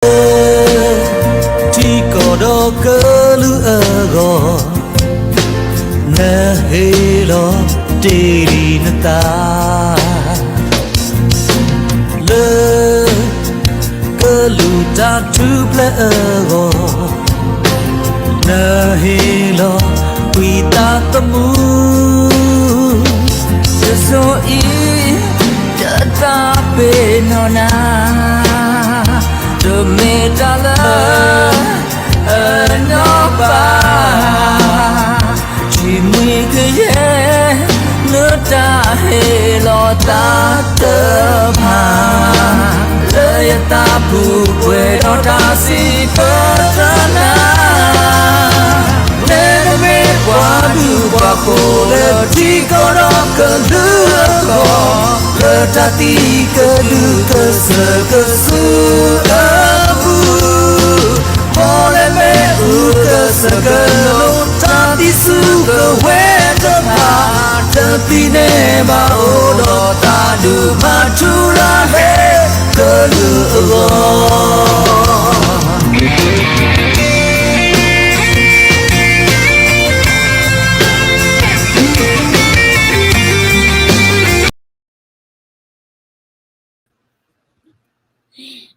ထံကီၢ်ဒီးကလုာ်အဂီၢ်, နဟ့ၣ်လီၤတ့ၢ်လံနသး, လၢကလုာ်တၢ်ထူၣ်ဖျဲးအဂီၢ်, နဟ့ၣ်လီၤဝံသးသမူ, ယစိၤအံၤ ယသးပ့ၤနီၣ်နၤ, တမ့ၢ်တၢ်လၢအညီဘၣ်, ထံမှံကယဲၢ် နတၢ်ဟ့ၣ်လီၤသးတဖၣ်, လၢယသးပူၤပှဲၤဒီးတၢ်စံးပတြၢၤနၤ, နမ့ၢ်ပှၤဘျုးပှၤဖှိၣ်လၢထံကီၢ်ဒီးကလုာ်အဂီၢ်, လၢတၢ်သံကဒုကစၢၢ်ကဆူအပူၤ, ပီၣ်လဲၣ်မ့ၣ်အူကစၢၢ်ကလိၤ တၢ်သံဆူကဝဲၤတဖၣ်, တသံန့ၢ်ဘၣ်အိၣ်ဒီးသးဒုးမၤထူရၤဟဲကလုာ်အဂီၢ်.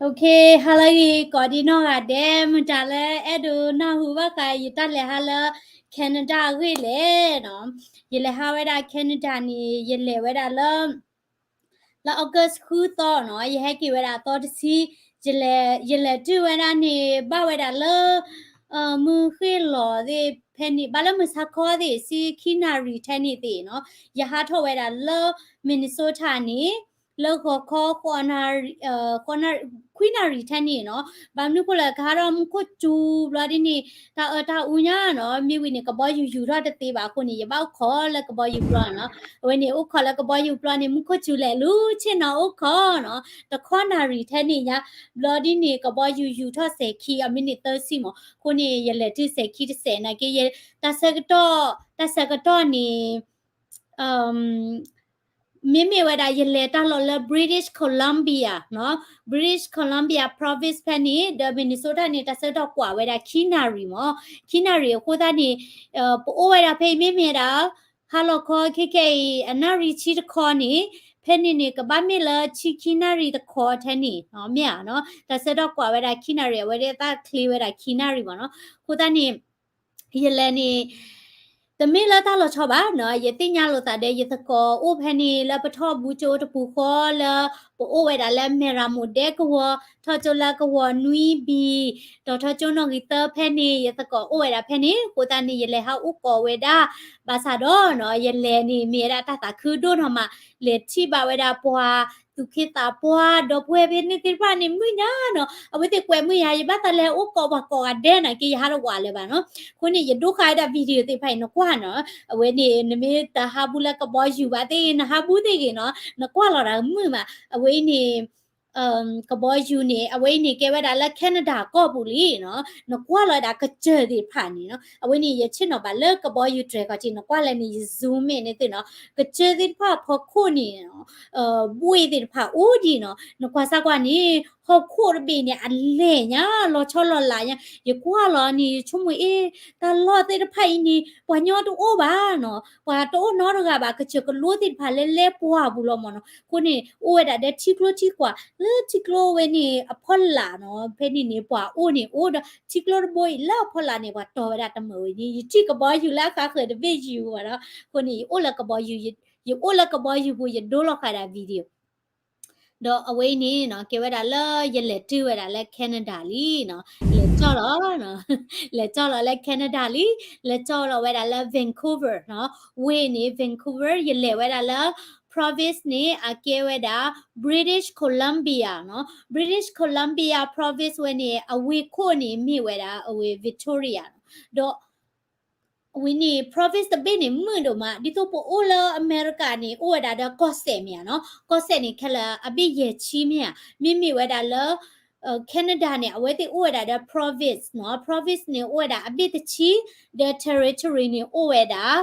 Okay, ဟါလၢအဂ့ၤ ကိးဒံနီၢ်ဂၤဒဲး, မတၤလၢအဲၣ်ဒိးနၢ်ဟူဘၣ်ဃးယတၢ်လဲၤဟါလၢ Canada အဂ့ၢ်လဲၣ်နီၤ. ယလဲၤဟါဝဲဒၣ် Canada န့ၣ် ယလဲၤဝဲဒၣ်လၢ လၢ August ဃုသီနီၤ, ယဟဲက့ၤဝဲဒၣ်အသီတဆံ, ယလဲၤ, ယလဲၤတုၤဝဲဒၣ်န့ၣ် ဘၣ်ဝဲဒၣ်လၢ မုၢ်ဃ့ၢ်လီၤသ့ၣ်ဖဲန့ၣ်, ဘၣ်လၢမုၢ်ဆါခီသ့ၣ် ဆံခံနၣ်ရံၣ်ထဲန့ၣ်သ့ၣ်နီၤ, ယဟးထီၣ်ဝဲဒၣ်လၢ Minnesota န့ၣ် လၢဂီၤခီ ဃုနၣ်ရံၣ်, ခွံနၣ်ရံၣ်ထဲန့ၣ်နီၤ, ဘၣ်မနုၤဃိလဲၣ် ကဟးထီၣ်မူခိၣ်စူၤဘျီဒ်န့ၣ် တၢ်အၢတၢ်အူညါနီၤ, မ့ၢ်ဝံၤန့ၣ် ကဘီယူၤယူၤထီၣ်တသ့ဘၣ်အဃိန့ၣ် ယဘၣ်အိၣ်ခိးလၢကဘီယူၤပျီနီၤ. အဝဲန့ၣ် အိၣ်ခိးလၢကဘီယူၤပျီန့ၣ် မူခိၣ်စူၤလဲၤလူၤဆ့ၣ်နီၤအိၣ်ခိးနီၤ, တခီနၣ်ရံၣ်ထဲန့ၣ်ညါ, ဘျီဒ်န့ၣ် ကဘီယူၤယူၤထီၣ်စဲၤခံ အမ့ၢ်န့ၣ်သၢဆံမး, အဃိန့ၣ် ယလဲၤတုၤစဲၤခံတစဲးနာ်က့ တၢ်ဆၢကတီၢ်, တၢ်ဆၢကတီၢ်န့ၣ် မ့မ့ၢ်ဝဲဒၣ် ယလဲၤတၢ်လီၢ်လၢ British Columbia နီၤ, British Columbia Province ဖဲန့ၣ် ဒီး Minnesota န့ၣ် တၢ်ဆၢကတီၢ်ကွၢ်ဝဲဒၣ်ခံနၣ်ရံၣ်မး, ခံနၣ်ရံၣ်အဃိသတးန့ၣ် ပအိၣ်ဝဲဒၣ်ဖဲအံၤ မ့မ့ၢ်ဒၣ် ဟါလီၤခီခဲခဲအံၤ အနၣ်ရံၣ်ဆံတခီန့ၣ်, ဖဲန့ၣ်န့ၣ် ကဘၣ်မ့ၢ်လၢဆံခံနၣ်ရံၣ်တခီထဲန့ၣ် မ့ၢ်ဧါနီၤ, တၢ်ဆၢကတီၢ်ကွၢ်ဝဲဒၣ်ခံနၣ်ရံၣ် အဝဲဒၣ်သးချ့ဝဲဒၣ်ခံနၣ်ရံၣ်မးနီၤ, အဃိသတးန့ၣ် ယလဲၤန့ၣ် တမ့ၢ်လၢတၢ်လီၤဆီဘၣ်နီၤ, ယသ့ၣ်ညါလိာ်သးဒီး ယသကိးအိၣ်ဖဲန့ၣ်လၢပထီၣ်ဘူးကၠိတပူၤဃီလၢ ပအိၣ်ဝဲဒၣ်လၢမဲၢ်ရမိၣ်ဒဲကဝီၤ, ထီၣ်ကၠိလၢကဝီၤနွံဘံၣ်, ဒီးထီၣ်ကၠိနီၣ်ဂံၢ်သၢဖဲန့ၣ် ယသကိးအိၣ်ဝဲဒၣ်ဖဲန့ၣ်, အဃိသတးန့ၣ် ယလဲၤဟးအိၣ်ကိးဝဲဒၣ်, ဘၣ်ဆၣ်ဒီးနီၤ ယလဲၤန့ၣ် မ့ၢ်ဝဲဒၣ်တၢ်သးခုဒိၣ်နီၤမး, လဲၤထံၣ်ဘၣ်ဝဲဒၣ်ပှၤ သူၣ်က့သးပှၢ် ဒီပုၢ်ဝဲၢ်ဖဲန့ၣ်သ့ၣ်တဖၣ်န့ၣ် မုာ်ညါနီၤ, အဝဲသ့ၣ်ကွဲးမုာ်ယၤ ယဘၣ်သးလဲၤအိၣ်ကိးပှၤကိးဂၤဒဲးနာ်က့ ယဟးတဝးလၢၤဘၣ်နီၤ, အဃိန့ၣ် ယဒိဃာ်ဝဲဒၣ် video သ့ၣ်တဖၣ်အံၤ နကွၢ်နီၤ, အဝဲန့ၣ် နမ့ၢ်တဟးဘူးလၢကဘီယူၤဘၣ်သ့ၣ်ဂ့ၤ နဟးဘူးသ့ၣ်ဂ့ၤနီၤ, နကွၢ်လီၤတၢ်မုာ်မး, အဝဲအံၤန့ၣ် ကဘီယူၤန့ၣ် အဝဲအံၤန့ၣ် ကဲဝဲဒၣ်လၢ Canada ကီၢ်ပူၤလံနီၤ, နကွၢ်လီၤဒၣ်ကစၢၢ်သ့ၣ်တဖၣ်န့ၣ်နီၤ, အဝဲန့ၣ် ယဆ့ၣ်နီၤဘၣ်လၢကဘီယူၤတြဲၤခီၣ်ထံး နကွၢ်လၢန့ၣ် ယ zoom in န့ၣ်သ့ၣ်နီၤ, ကစၢၢ်သ့ၣ်တဖၣ်အဖီခိၣ်န့ၣ် ဘှ့ၣ်သ့ၣ်တဖၣ်အိၣ်ဒံးနီၤ, နကွၢ်စၢ်ကွၢ်န့ၣ် ဟီၣ်ခိၣ်တဘ့ၣ်န့ၣ် အလဲၢ်ညါ လီၤဆီလီၤလးညါ, ယကွၢ်လီၤန့ၣ် ယဆိကမိၣ်အ့ၣ် တၢ်လီၢ်သ့ၣ်တဖၣ်အံၤန့ၣ် ပှၤညီတအိၣ်ဘၣ်နီၤ, ပှၤတအိၣ်နီတဂၤဘၣ်, ကစၢၢ်ကလိသ့ၣ်တဖၣ်လၢလဲပှၢ်ပူၤလီၤမးနီၤ, အဃိန့ၣ် အိၣ်ဝဲဒၣ်ဒီးထံကျိထံကွၢ် လၢထံကျိဝဲန့ၣ်အဖီလာ်နီၤ, ဖဲန့ၣ်န့ၣ် ပှၤအိၣ်န့ၣ်အိၣ်ဒီး ထံကျိတဘိအံၤလၢအဖီလာ်န့ၣ် ပှၤတီၤဝဲဒၣ်တမုာ်ဝဲန့ၣ် ယထံၣ်ကဘီယူၤလၢအဃါဃၢၤတဘ့ၣ်ယံၤဝဲဒီး, အဃိန့ၣ် ယအိၣ်လၢကဘီယူၤ, ယအိၣ်လၢကဘီယူၤပူၤ ယဒိလီၤဃာ်ဒၣ် video ဒီးအဝဲအံၤန့ၣ်နီၤ ကဲဝဲဒၣ်လၢယလဲၤတုၤဝဲဒၣ်လၢ Canada လံနီၤ, လဲၤကၠီၣ်လီၤ, လဲၤကၠီၣ်လီၤလၢ Canada လံ, လဲၤကၠီၣ်လီၤဝဲဒၣ်လၢ Vancouver နီၤ, ဝ့ၢ်န့ၣ် Vancouver ယလဲၤဝဲဒၣ်လၢ province န့ၣ် အကဲဝဲဒၣ် British Columbia နီၤ, British Columbia province ဝဲန့ၣ် အဝ့ၢ်ခိၣ်န့ၣ်မ့ၢ်ဝဲဒၣ်အဝ့ၢ် Victoria နီၤ, ဒီး ဝဲန့ၣ် province တဘ့ၣ်န့ၣ် မုာ်ဒိၣ်မး, ဒ်သိးပအိၣ်လၢအမဲရကၤန့ၣ် အိၣ်ဝဲဒၣ်ဒီးကီၢ်စဲၣ်မ့ၢ်ဧါနီၤ, ကီၢ်စဲၣ်န့ၣ် ခဲလၢာ်အဘ့ၣ်ယဲၢ်ဆံမ့ၢ်ဧါ, မ့မ့ၢ်ဝဲဒၣ်လၢ Canada န့ၣ် အဝဲသ့ၣ်အိၣ်ဝဲဒၣ်ဒီး province နီၤ, province န့ၣ် အိၣ်ဝဲဒၣ်အဘ့ၣ်တဆံ, ဒီး territory န့ၣ် အိၣ်ဝဲဒၣ်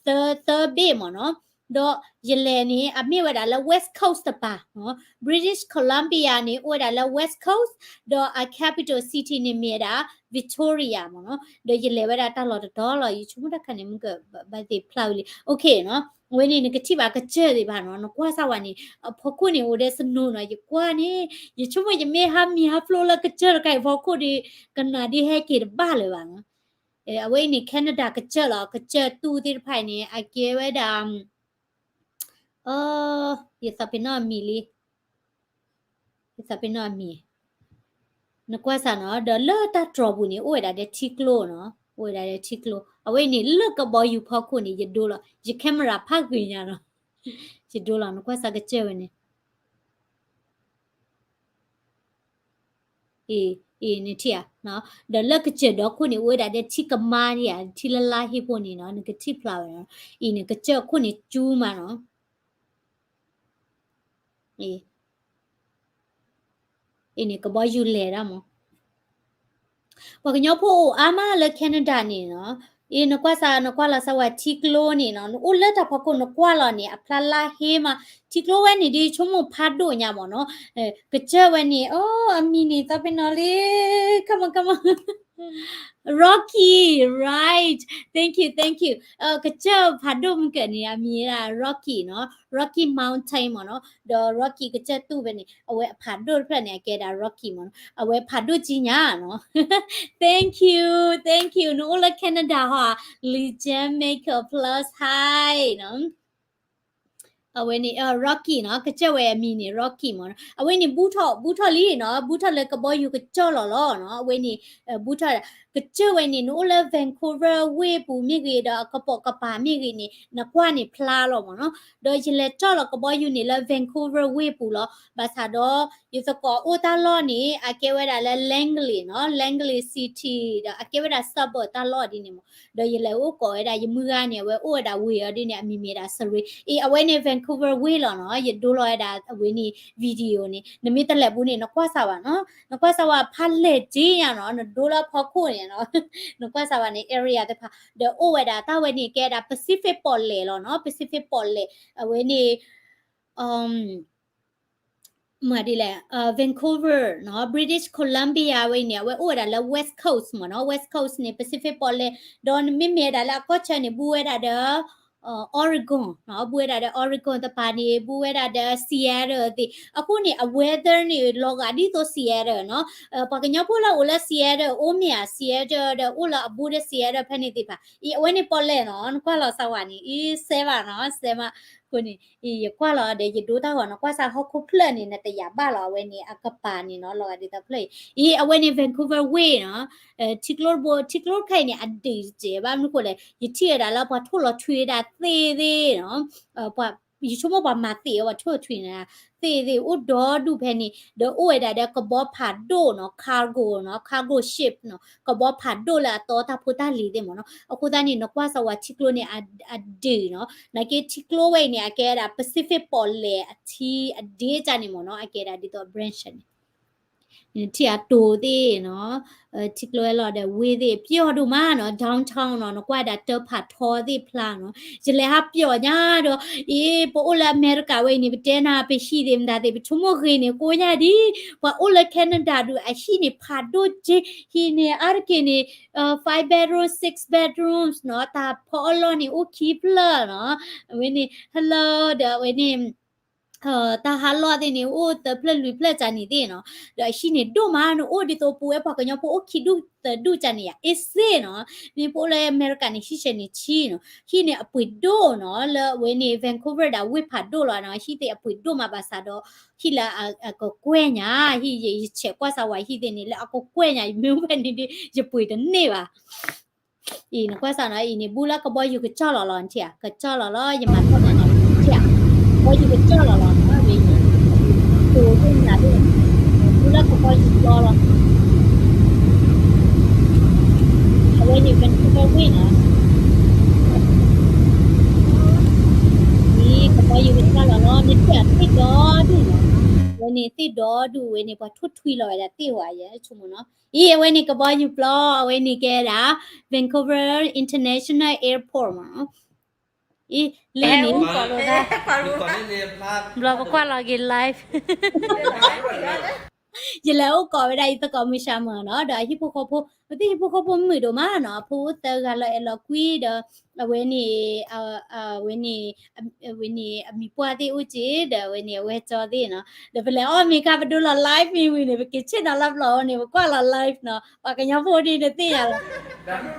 သၢ, သၢဘ့ၣ်မ့ၢ်နီၤ. ဒီးယလဲၤန့ၣ် အမ့ၢ်ဝဲဒၣ်လၢ West Coast တပၤနီၤ, British Columbia န့ၣ် အိၣ်ဝဲဒၣ်လၢ West Coast, ဒီးအ capital city န့ၣ်မ့ၢ်ဝဲဒၣ် Victoria မ့ၢ်နီၤ, ဒီးယလဲၤဝဲဒၣ်တၢ်လီၢ်တတီၤလီၤ, ယဆိကမိၣ်တၢ်ခါန့ၣ် မုၢ်ကဘၣ်သ့ၣ်ဖျါဝံၤလံ, okay နီၤ, အဝဲန့ၣ် နကထံၣ်ဘၣ်ကစၢၢ်သ့ၣ်တဖၣ်နီၤ, နကွၢ်စၢ်ဝဲန့ၣ် အဖီခိၣ်န့ၣ် အိၣ်ဒဲ snow နီၤ, ယကွၢ်န့ၣ် ယဆိကမိၣ်ယမ့ၢ်ဟးမံၤဟးဖျိးလၢကစၢၢ်တခါအံၤဖီခိၣ်ဒီး ကနၣ်ဒ်ဟဲက့ၤတဘၣ်လၢၤဘၣ်နီၤ, အဝဲအံၤန့ၣ် Canada ကစၢၢ်လီၤ, ကစၢၢ်တူၢ်သ့ၣ်တဖၣ်အံၤန့ၣ် အကဲဝဲဒၣ် ယသးပ့ၤနီၣ်အမံၤလံ, ယသးပ့ၤနီၣ်အမံၤ, နကွၢ်စၢ်နီၤ, ဒီးလၢတၢ်တြီၤပူၤန့ၣ် အိၣ်ဝဲဒၣ်ဒီးထံကျိနီၤ, အိၣ်ဝဲဒၣ်ဒီးထံကျိ, အဝဲအံၤန့ၣ် လၢကဘီယူၤဖီခိၣ်န့ၣ် ယဒိလီၤ, ယ camera ဖးဂ့ၤညါနီၤ, ယဒိလီၤ, နကွၢ်စၢ်ကစၢၢ်ဝဲန့ၣ် အံၤ အံၤ နထံၣ်ဧါ, ဒီးလၢကစၢၢ်ဒီခိၣ်န့ၣ် အိၣ်ဝဲဒၣ်ဒီးထံကမါဧါ, ထံလၢလါဟ့ဖိန့ၣ်နီၤ, နကထံၣ်ဖျါဝဲနီၤ, အံၤန့ၣ် ကစၢၢ်ခိၣ်န့ၣ်ကၠူမးနီၤ, အံၤ အံၤန့ၣ် ကဘီယူၤလဲၤဒၣ်မး ပှၤကညီဖိအိၣ်အါမးလၢ Canada န့ၣ်နီၤ, အံၤ နကွၢ်စၢ် နကွၢ်လီၤစၢ်ဝဲထံကျိန့ၣ်နီၤ, နအိၣ်လၢတၢ်ဖီခိၣ်နကွၢ်လီၤန့ၣ် အဖျါလါဟ့မး, ထံကျိဝဲန့ၣ်ဒ်ဆိကမိၣ်ဖးဒိၣ်ညါမးနီၤ, ကစၢၢ်ဝဲန့ၣ် အိ အမံၤန့ၣ် သးပ့ၤနီၣ်လံ, come on, come on, Rocky, right, thank you, thank you, ကစၢၢ်ဖးဒိၣ်မုၢ်ကၢၢ်န့ၣ် အမံၤဝဲဒၣ် Rocky နီၤ, Rocky Mountain မးနီၤ, ဒီး Rocky ကစၢၢ်တူၢ်ဖဲန့ၣ် အဝဲအဖးဒိၣ်တဖျၢၣ်န့ၣ် အကဲဒၣ် Rocky မးနီၤ, အဝဲဖးဒိၣ်ကံညါနီၤ, thank you, thank you, နအိၣ်လၢ Canada ဟီ, Legend Maker Plus Hi နီၤ အဝဲန့ၣ် Rocky နီၤ, ကစၢၢ်ဝဲအမံၤန့ၣ် Rocky မးနီၤ, အဝဲန့ၣ်ဘူးထီၣ် ဘူးထီၣ်လံနီၤ, ဘူးထီၣ်လၢကဘီယူၤကစၢၢ်လီၤလီၤနီၤ, အဝဲန့ၣ် ဘူးထီၣ် ကစၢၢ်ဝဲန့ၣ် နအိၣ်လၢ Vancouver ဝ့ၢ်ပူၤမ့ၢ်ဂ့ၤ ဒီးအကပိာ်ကပၤမ့ၢ်ဂ့ၤန့ၣ် နကွၢ်န့ၣ်ဖျါလီၤမးနီၤ, ဒီးယလဲၤတီၢ်လီၤကဘီယူၤန့ၣ်လၢ Vancouver ဝ့ၢ်ပူၤလီၤ, ဘၣ်ဆၣ်ဒီး ယသကိးအိၣ်တၢ်လီၢ်န့ၣ် အကဲဝဲဒၣ်လၢ Langley နီၤ, Langley City ဒီးအကဲဝဲဒၣ် suburb တၢ်လီၢ်ဒ်န့ၣ်မး, ဒီးယလဲၤအိၣ်ကိးဝဲဒၣ် ယမုၢ်ဂၤန့ၣ် အဝဲအိၣ်ဝဲဒၣ်ဝ့ၢ်အီၤဒ်န့ၣ် အမံၤမ့ၢ်ဒၣ် Surrey, အံၤ အဝဲန့ၣ် Vancouver ဝ့ၢ်လီၤနီၤ, ယဒိလီၤဝဲဒၣ်အဝဲန့ၣ် video န့ၣ်, နမ့ၢ်တလဲၤဘူးန့ၣ် နကွၢ်စၢ်ဝဲနီၤ, နကွၢ်စၢ်ဝဲဖးလဲၢ်က့ညါနီၤ, နဒိလၢဖီခိၣ်န့ၣ်နီၤ, နကွၢ်စၢ်ဝဲန့ၣ် area သ့ၣ်တဖၣ်, ဒီးအိၣ်ဝဲဒၣ်တၢ်ဝဲန့ၣ် ကဲဒၣ် Pacific ပီၣ်လဲၣ်လီၤနီၤ, Pacific ပီၣ်လဲၣ်, အဝဲန့ၣ် မ့ၢ်ဒ်လဲၣ်, Vancouver နီၤ, British Columbia ဝဲအံၤန့ၣ် အဝဲအိၣ်ဝဲဒၣ်လၢ West Coast မ့ၢ်နီၤ, West Coast န့ၣ် Pacific ပီၣ်လဲၣ်, ဒီးနမ့မ့ၢ်ဝဲဒၣ်လၢအကီၢ်ဆၢန့ၣ် ဘူးဝဲဒၣ်ဒီး Oregon နီၤ, ဘူးဝဲဒၣ်ဒီး Oregon တပၤန့ၣ် ဘူးဝဲဒၣ်ဒီး Seattle သ့ၣ်, အဃိန့ၣ် အ weather န့ၣ် လီၤဂာ်ဒ်သိး Seattle နီၤ, ပှၤကညီဖိလၢအိၣ်လၢ Seattle အိၣ်မ့ၢ်ဧါ, Seattle ဒီးအိၣ်လၢအဘူးဒီး Seattle ဖဲန့ၣ်သ့ၣ်တဖၣ်, အံၤ အဝဲန့ၣ်ပီၣ်လဲၣ်နီၤ, နကွၢ်လီၤစၢ်ဝဲန့ၣ်, အံၤ စဲးဘၣ်နီၤ, စဲးမး, အဃိန့ၣ် အံၤ ယကွၢ်လီၤဒီး ယဒိတၢ်ဂီၤနီၤ, ကွၢ်စၢ်ဟီၣ်ခိၣ်ဖျၢၣ်န့ၣ် နတယာ်ဘၣ်လီၤ, အဝဲန့ၣ် အကပၤန့ၣ်နီၤ, လီၤဂာ်ဒ်သိးဖျၢၣ်အံၤ, အံၤ အဝဲန့ၣ် Vancouver ဝ့ၢ်နီၤ, ထံကျိတဘိ ထံကျိတခါအံၤန့ၣ် အဒ့ၣ်တစဲးဘၣ်, မနုၤဃိလဲၣ်, ယထံၣ်ဝဲဒၣ်လၢပှၤထိၣ်လီၤထွံဝဲဒၣ်သ့ၣ်သ့ၣ်နီၤ, ပှၤ ယဆိကမိၣ်ပှၤမၤသ့ၣ်အီၤ ပှၤထိၣ်ထွံန့ၣ် သ့ၣ်သ့ၣ်အိၣ်ဒီဒူၣ်ဖဲန့ၣ်, ဒီးအိၣ်ဝဲဒၣ်ဒီးကဘီဖးဒိၣ်နီၤ, cargo နီၤ, cargo ship နီၤ, ကဘီဖးဒိၣ်လၢအတီတၢ်ဖိတၢ်လံၤသ့ၣ်မ့ၢ်နီၤ, အဃိသတးန့ၣ် နကွၢ်စၢ်ဝဲထံကျိန့ၣ် အဒ့ၣ်နီၤ, နာ်က့ထံကျိဝဲအံၤန့ၣ် အကဲဒၣ် Pacific ပီၣ်လဲၣ်အထံအဒ့တၢ်န့ၣ်မ့ၢ်နီၤ, အကဲဒၣ်ဒ်သိး branch န့ၣ် ထံၣ်အတိၤသ့ၣ်နီၤ, ထံကျိဝဲလီၤဒီးဝ့ၢ်သ့ၣ် ပျီၣ်ဒိၣ်မးနီၤ, downtown နီၤ, နကွၢ်ဒၣ်တၢ်ဖးထီသ့ၣ်ဖျါနီၤ, ယလဲၤဟးပျီၣ်ညါဒီး, အ့ ပအိၣ်လၢအမဲရကၤဝဲအံၤန့ၣ် ပတဲနၤ ပဟံၣ်သ့ၣ်မတၤသ့ၣ် ပဆိကမိၣ်ဂ့ၤန့ၣ် ကိးညါဒ်, ပှၤအိၣ်လၢ Canada ဒုး အဟံၣ်န့ၣ်ဖးဒိၣ်က့, ဟံၣ်န့ၣ် အါတက့ၢ်န့ၣ် five bedroom, six bedrooms နီၤ, တၢ်ဖီအီၣ်လီၢ်န့ၣ် အိၣ်ခံဖျၢၣ်နီၤ, အဝဲန့ၣ် ဟဲလီၤဒီးအဝဲန့ၣ် တၢ်ဟးလီၢ်သ့ၣ်န့ၣ် အိၣ်သၢဖျၢၣ်လွံၢ်ဖျၢၣ်ကန့ၣ်သ့ၣ်နီၤ, ဒီးအဟံၣ်န့ၣ်ဒိၣ်မးနီၤ, အိၣ်ဒ်သိးပဝဲပှၤကညီဖိအိၣ်ခံဒူၣ်သၢဒူၣ်ကန့ၣ်ယါ အ့စ့နီၤ, မ့ၢ်ပအိၣ်လၢအမဲရကၤန့ၣ် ဟံၣ်ဆဲန့ၣ်ဆံနီၤ, ဟံၣ်န့ၣ်အပှ့ၤဒိၣ်နီၤ, လၢအဝဲန့ၣ် Vancouver ဒၣ်ဝ့ၢ်ဖးဒိၣ်လီၤနီၤ, ဟံၣ်သ့ၣ်အပှ့ၤဒိၣ်မးဘၣ်ဆၣ်ဒီး ဟံၣ်လၢအကကွဲၢ်ညါ, ဟံၣ်ယဆဲးကွၢ်စၢ်ဝဲဟံၣ်သ့ၣ်န့ၣ် လၢအကကွဲၢ်ညါ, ယမ့ၢ်အိၣ်ဖဲန့ၣ်ဒီး ယပှ့ၤတန့ၢ်ဘၣ် အံၤ နကွၢ်စၢ်နီၤ, အံၤန့ၣ် ဘူးလၢကဘီယူၤကစၢၢ်လီၤလီၤ, နထံၣ်ဧါ, ကစၢၢ်လီၤလီၤ, ယမၤထီၣ်မးနီၤ, နထံၣ်ဧါ, ကဘီယူၤကစၢၢ်လီၤလီၤနီၤ, အဝဲအံၤ တိၤဒိၣ်နၤဒိၣ်, ဘူးလၢကဘီယူၤကစၢၢ်လီၤ, အဝဲန့ၣ် Vancouver ဝ့ၢ်နီၤ, အံၤ ကဘီယူၤကစၢၢ်လီၤလီၤ, နထံၣ်ဧါ, သ့ၣ်ဒီဒူၣ်နီၤ, အဝဲန့ၣ်သ့ၣ်ဒီဒူၣ်, အဝဲန့ၣ် ပှၤထိၣ်ထွံလီၤဝဲဒၣ်သ့ၣ်ဝဲယဲ ဆိကမိၣ်နီၤ, အံၤ အဝဲန့ၣ်ကဘီယူၤပျီ, အဝဲန့ၣ်ကဲဒၣ် Vancouver International Airport မးနီၤ အံၤ လၢန့ၣ် ကိးလိာ်သး ဘျီပကွၢ်လီၤက့ၤ live ယလဲၤအိၣ်ကိးဝဲဒၣ်အံၤသကိးမုၢ်ဆါမၢ်နီၤ ဒီးအဟံၣ်ဖိဃီဖိ ပသ့ၣ်ဟံၣ်ဖိဃီဖိမုာ်ဒိၣ်မးနီၤ အဖိအိၣ်သၢဂၤလီၤအဲၣ်လီၤကွံဒီး အဝဲန့ၣ် အဝဲန့ၣ် အမံၤပှၢ်သ့ၣ်အိၣ်က့ၤ ဒီးအဝဲန့ၣ် အဝဲကၠီသ့ၣ်နီၤ ဒီးပလဲၤအီၣ်မ့ၤခါပဒိလီၤ live မ့ၢ်ဝံၤန့ၣ် ပက့ၤဆ့ၣ်နီၤလၢပျီၢ်အီၤန့ၣ် ပကွၢ်လီၤ live နီၤ ပှၤကညီဖိဒ်နသ့ၣ်ညါလီၤ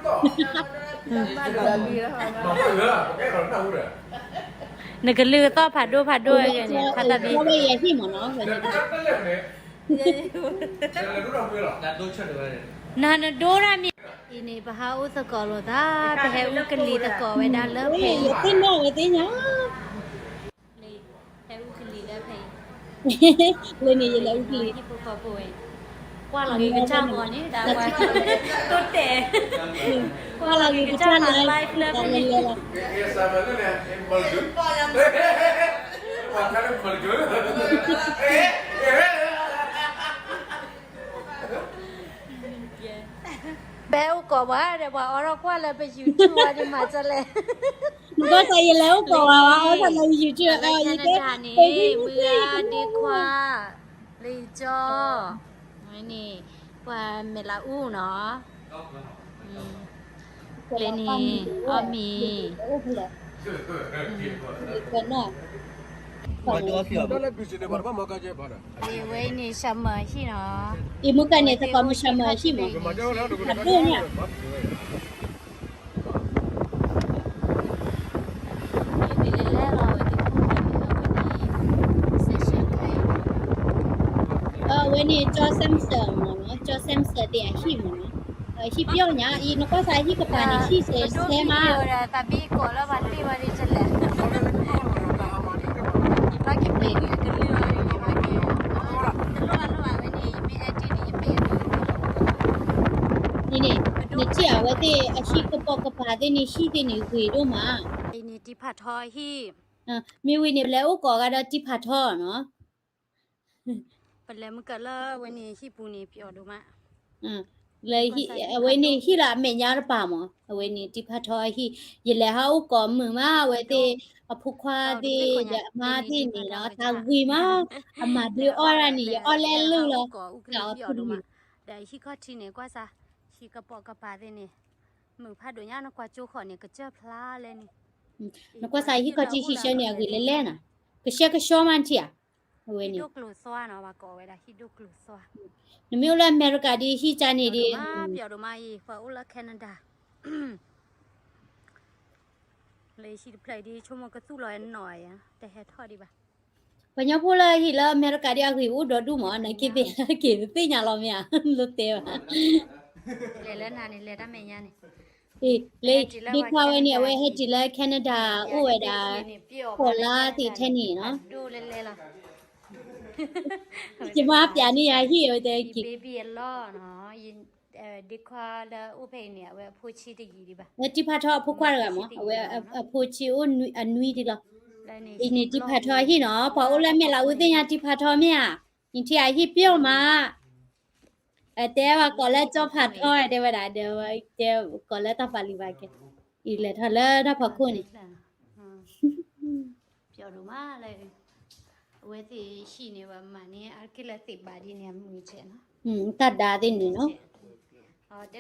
နကလုၢ်သီၣ်ဖးဒိၣ်ဖးဒိၣ်န့ၣ် ခါသးဘံ ဝဲယဟံၣ်မၢ်နီၤ နနဒိတၢ်မံၤ အံၤန့ၣ် ပဟးအိၣ်သကိးလိာ်သး ပဟဲအူကလံၤသကိးဝဲဒၣ်လၢဖဲအံၤ သ့ၣ်နီၣ်ဝဲသ့ၣ်ညါ ဟဲအူကလံၤလၢဖဲအံၤ လၢန့ၣ်ယလဲၤအူကလံၤ ဟံၣ်ဖိဃီဖိဝဲ ကွၢ်လီၤက့ၤကစၢ်ဂီၤန့ၣ် တၢ်ဝဲ တိၢ်တဲာ် ကွၢ်လီၤက့ၤကစၢ် live လၢဖဲအံၤ ပဟဲအိၣ်ကိးဝဲဒီး ပှၤအီထီၣ်ကွၢ်လၢပ YouTube ဝဲဒ်မးကလဲၣ် နကီၢ်စးယလဲၤအိၣ်ကိးဝဲ ပှၤအီထီၣ်လၢ YouTube အီၤ ယတဲ Canada န့ၣ် မုၢ်ဂၤဒ့ခွါ လၢယကၠီ ဝဲန့ၣ် ပှၤမဲာ်လးအူနီၤ လၢန့ၣ် အီၣ်မ့ၤ ဝဲန့ၣ် ဆၢမၢၤဟံၣ်နီၤ အံၤမုၢ်ကန့ၣ် သကိးမုၢ်ဆၢမၢၤဟံၣ်မး အဒိၣ်ညါ အဝဲန့ၣ် ကၠီ Samson မ့ၢ်နီၤ ကၠီ Samson သ့ၣ်အဟံၣ်မ့ၢ်နီၤ ဟံၣ်ပျီညါ အံၤနကွၢ်စးဟံၣ်ကပၤန့ၣ် ဟံၣ်စဲးဆဲးမး န့ၣ်န့ၣ် နထံၣ်အဝဲသ့ၣ်အဟံၣ်ကပိာ်ကပၤသ့ၣ်န့ၣ် ဟံၣ်သ့ၣ်န့ၣ်ဂ့ၤဒိၣ်မး မ့ၢ်ဝံၤန့ၣ် ပလဲၤအိၣ်ကိးဂၤဒီးတံဖးထီနီၤ ပလဲၤမုၢ်ကလၢဝဲန့ၣ်ဟံၣ်ပူၤန့ၣ် ပျီဒိၣ်မး လၢ အဝဲန့ၣ်ဟံၣ်လၢအမဲာ်ညါတပၤမး အဝဲန့ၣ်တံဖးထီအဟံၣ် ယလဲၤဟးအိၣ်ကိးမုာ်မး အဝဲသ့ၣ်အဖိခွါသ့ၣ်ဒီးအမါသ့ၣ်န့ၣ်နီၤ တၢ်ဂ့ၤမး အမၤဒုးအီၣ်ဒၣ်န့ၣ် ယအီၣ်လဲလိာ်လီၤ တၢ်အီၣ်ထူလံ ဒီးဟံၣ်ခီၣ်ထံးန့ၣ် ကွၢ်စး ဟံၣ်ကပိာ်ကပၤသ့ၣ်န့ၣ် မုာ်ဖးဒိၣ်ညါ နကွၢ်ကၠိဃီန့ၣ် ကစၢၢ်ဖျါလဲၣ်န့ၣ် နကွၢ်စးဟံၣ်ခီၣ်ထံးဟံၣ်ဆၢန့ၣ် အဂ့ၤလဲၣ်လဲၣ်နီၤ ကဆှဲကဆှီမးထံၣ်ဧါ အဝဲန့ၣ် ဟံၣ်ဒိၣ်ကျိၤသွါနီၤ ပှၤကိးဝဲဒၣ် ဟံၣ်ဒိၣ်ကျိၤသွါ နမ့ၢ်အိၣ်လၢအမဲရကၤဒီးဟံၣ်ကၢန့ၣ်ဒီး ပျီဒိၣ်မး ပျီဒိၣ်မးအံၤ ပှၤအိၣ်လၢ Canada လၢဟံၣ်တဖျၢၣ်ဒီး ဆိကမိၣ်ကသူၣ်လီၤနီၤ တဟဲထီၣ်ဒံးဘၣ် ပှၤကညီဖိလၢဟံၣ်လၢအမဲရကၤဒီးအဂ့ၢ်အိၣ်ဒီဒူၣ်မး နက့ၤသ့ၣ်ညါလီၤမ့ၢ်ဧါ လိၣ်တဲဘၣ် လဲၤလၢနၤန့ၣ် လဲၤတၢ်မဲာ်ညါန့ၣ် လၢ ဒ့ခွါဝဲန့ၣ် အဝဲဟဲတုၤလၢ Canada အိၣ်ဝဲဒၣ် ဖီၣ်လါသ့ၣ်ထဲန့ၣ်နီၤ ယမါပျးန့ၢ်ယၤဟံၣ်အဝဲတဲက့ၤ baby အလီၢ်နီၤ ဒ့ခွါလၢအိၣ်ဖဲအံၤန့ၣ် အဝဲအဖိဆံးတယံာ်ဒံးဘၣ် လၢတံဖးထီအဖိခွါတဂၤမး အဝဲအဖိဆံးအိၣ်အနွံဒံးလီၤ အံၤန့ၣ်တံဖးထီအဟံၣ်နီၤ ပှၤအိၣ်လၢမဲာ်လးအူသ့ၣ်ညါတံဖးထီမ့ၢ်ဧါ နထံၣ်အဟံၣ်ပျီမး အတဲဝဲကိးလၢကၠီဖးထီ တဲဝဲဒၣ် ဒီးတဲကိးလၢတၢ်ပာ်လံဘၣ်ကဲ အံၤလဲၤထီၣ်လၢတၢ်ဖီခိၣ်န့ၣ် ပျီဒိၣ်မးလၢ အဝဲသ့ၣ်ဟံၣ်န့ၣ် ပှၤမၤန့ၢ်အါတက့ၢ်လၢသ့ၣ်ဘၣ်ဒ်န့ၣ် အမုာ်ကဲနီၤ တၢ်ဒါသ့ၣ်န့ၣ်နီၤ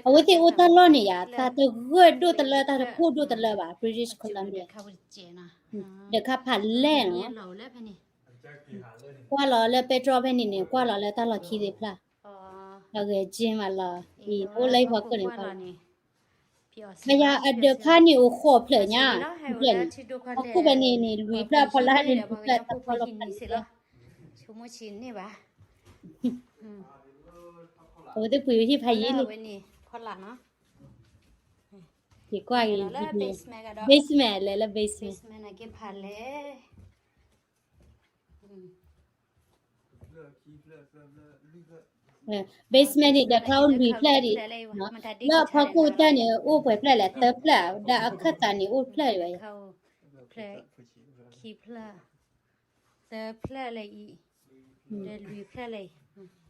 အဝဲသ့ၣ်အိၣ်တၢ်လီၢ်န့ၣ်ယါ တၢ်တဂၢၢ်ဒိၣ်တလၢ တၢ်တခိၣ်ဒိၣ်တလၢဘၣ် British Columbia ဒီးခါဖးလဲၢ်နီၤ ကွၢ်လီၤလၢပဲတြီဖဲန့ၣ်န့ၣ် ကွၢ်လီၤလၢတၢ်လီၢ်ခံသ့ၣ်ဖျါ အဂဲၤက့မးလီၤ အံၤအိၣ်လၢဟံၣ်ဖီခိၣ်န့ၣ် ခါယၤအဒၢးခါန့ၣ်အိၣ်ဃိးဖျၢၣ်ညါ ဖျၢၣ်န့ၣ် အခိၣ်ဖဲန့ၣ်န့ၣ် လွံၢ်ဖျၢၣ် အဖီလာ်န့ၣ် လွံၢ်ဖျၢၣ် တၢ်ဖီလီၤဖးလဲၢ် ဆိကမိၣ်ဆံးန့ၢ်ဘၣ် အဝဲသ့ၣ်ပှ့ၤဝဲဟံၣ်ဖးယံာ်လံ ယကွၢ်က့ၤ basement လဲၤလၢ basement basement န့ၣ် ဒီးခါအိၣ်လွံၢ်ဖျၢၣ်ဒံး လၢအဖီခိၣ်တၢ်န့ၣ် အိၣ်ပှဲၤဖျၢၣ်လဲၣ် သၢဖျၢၣ် ဒီးအခၢၣ်သးန့ၣ် အိၣ်ဖျၢၣ်ဝဲ ခံဖျၢၣ် သၢဖျၢၣ်လၢအံၤ ဒီးလွံၢ်ဖျၢၣ်လၢအံၤ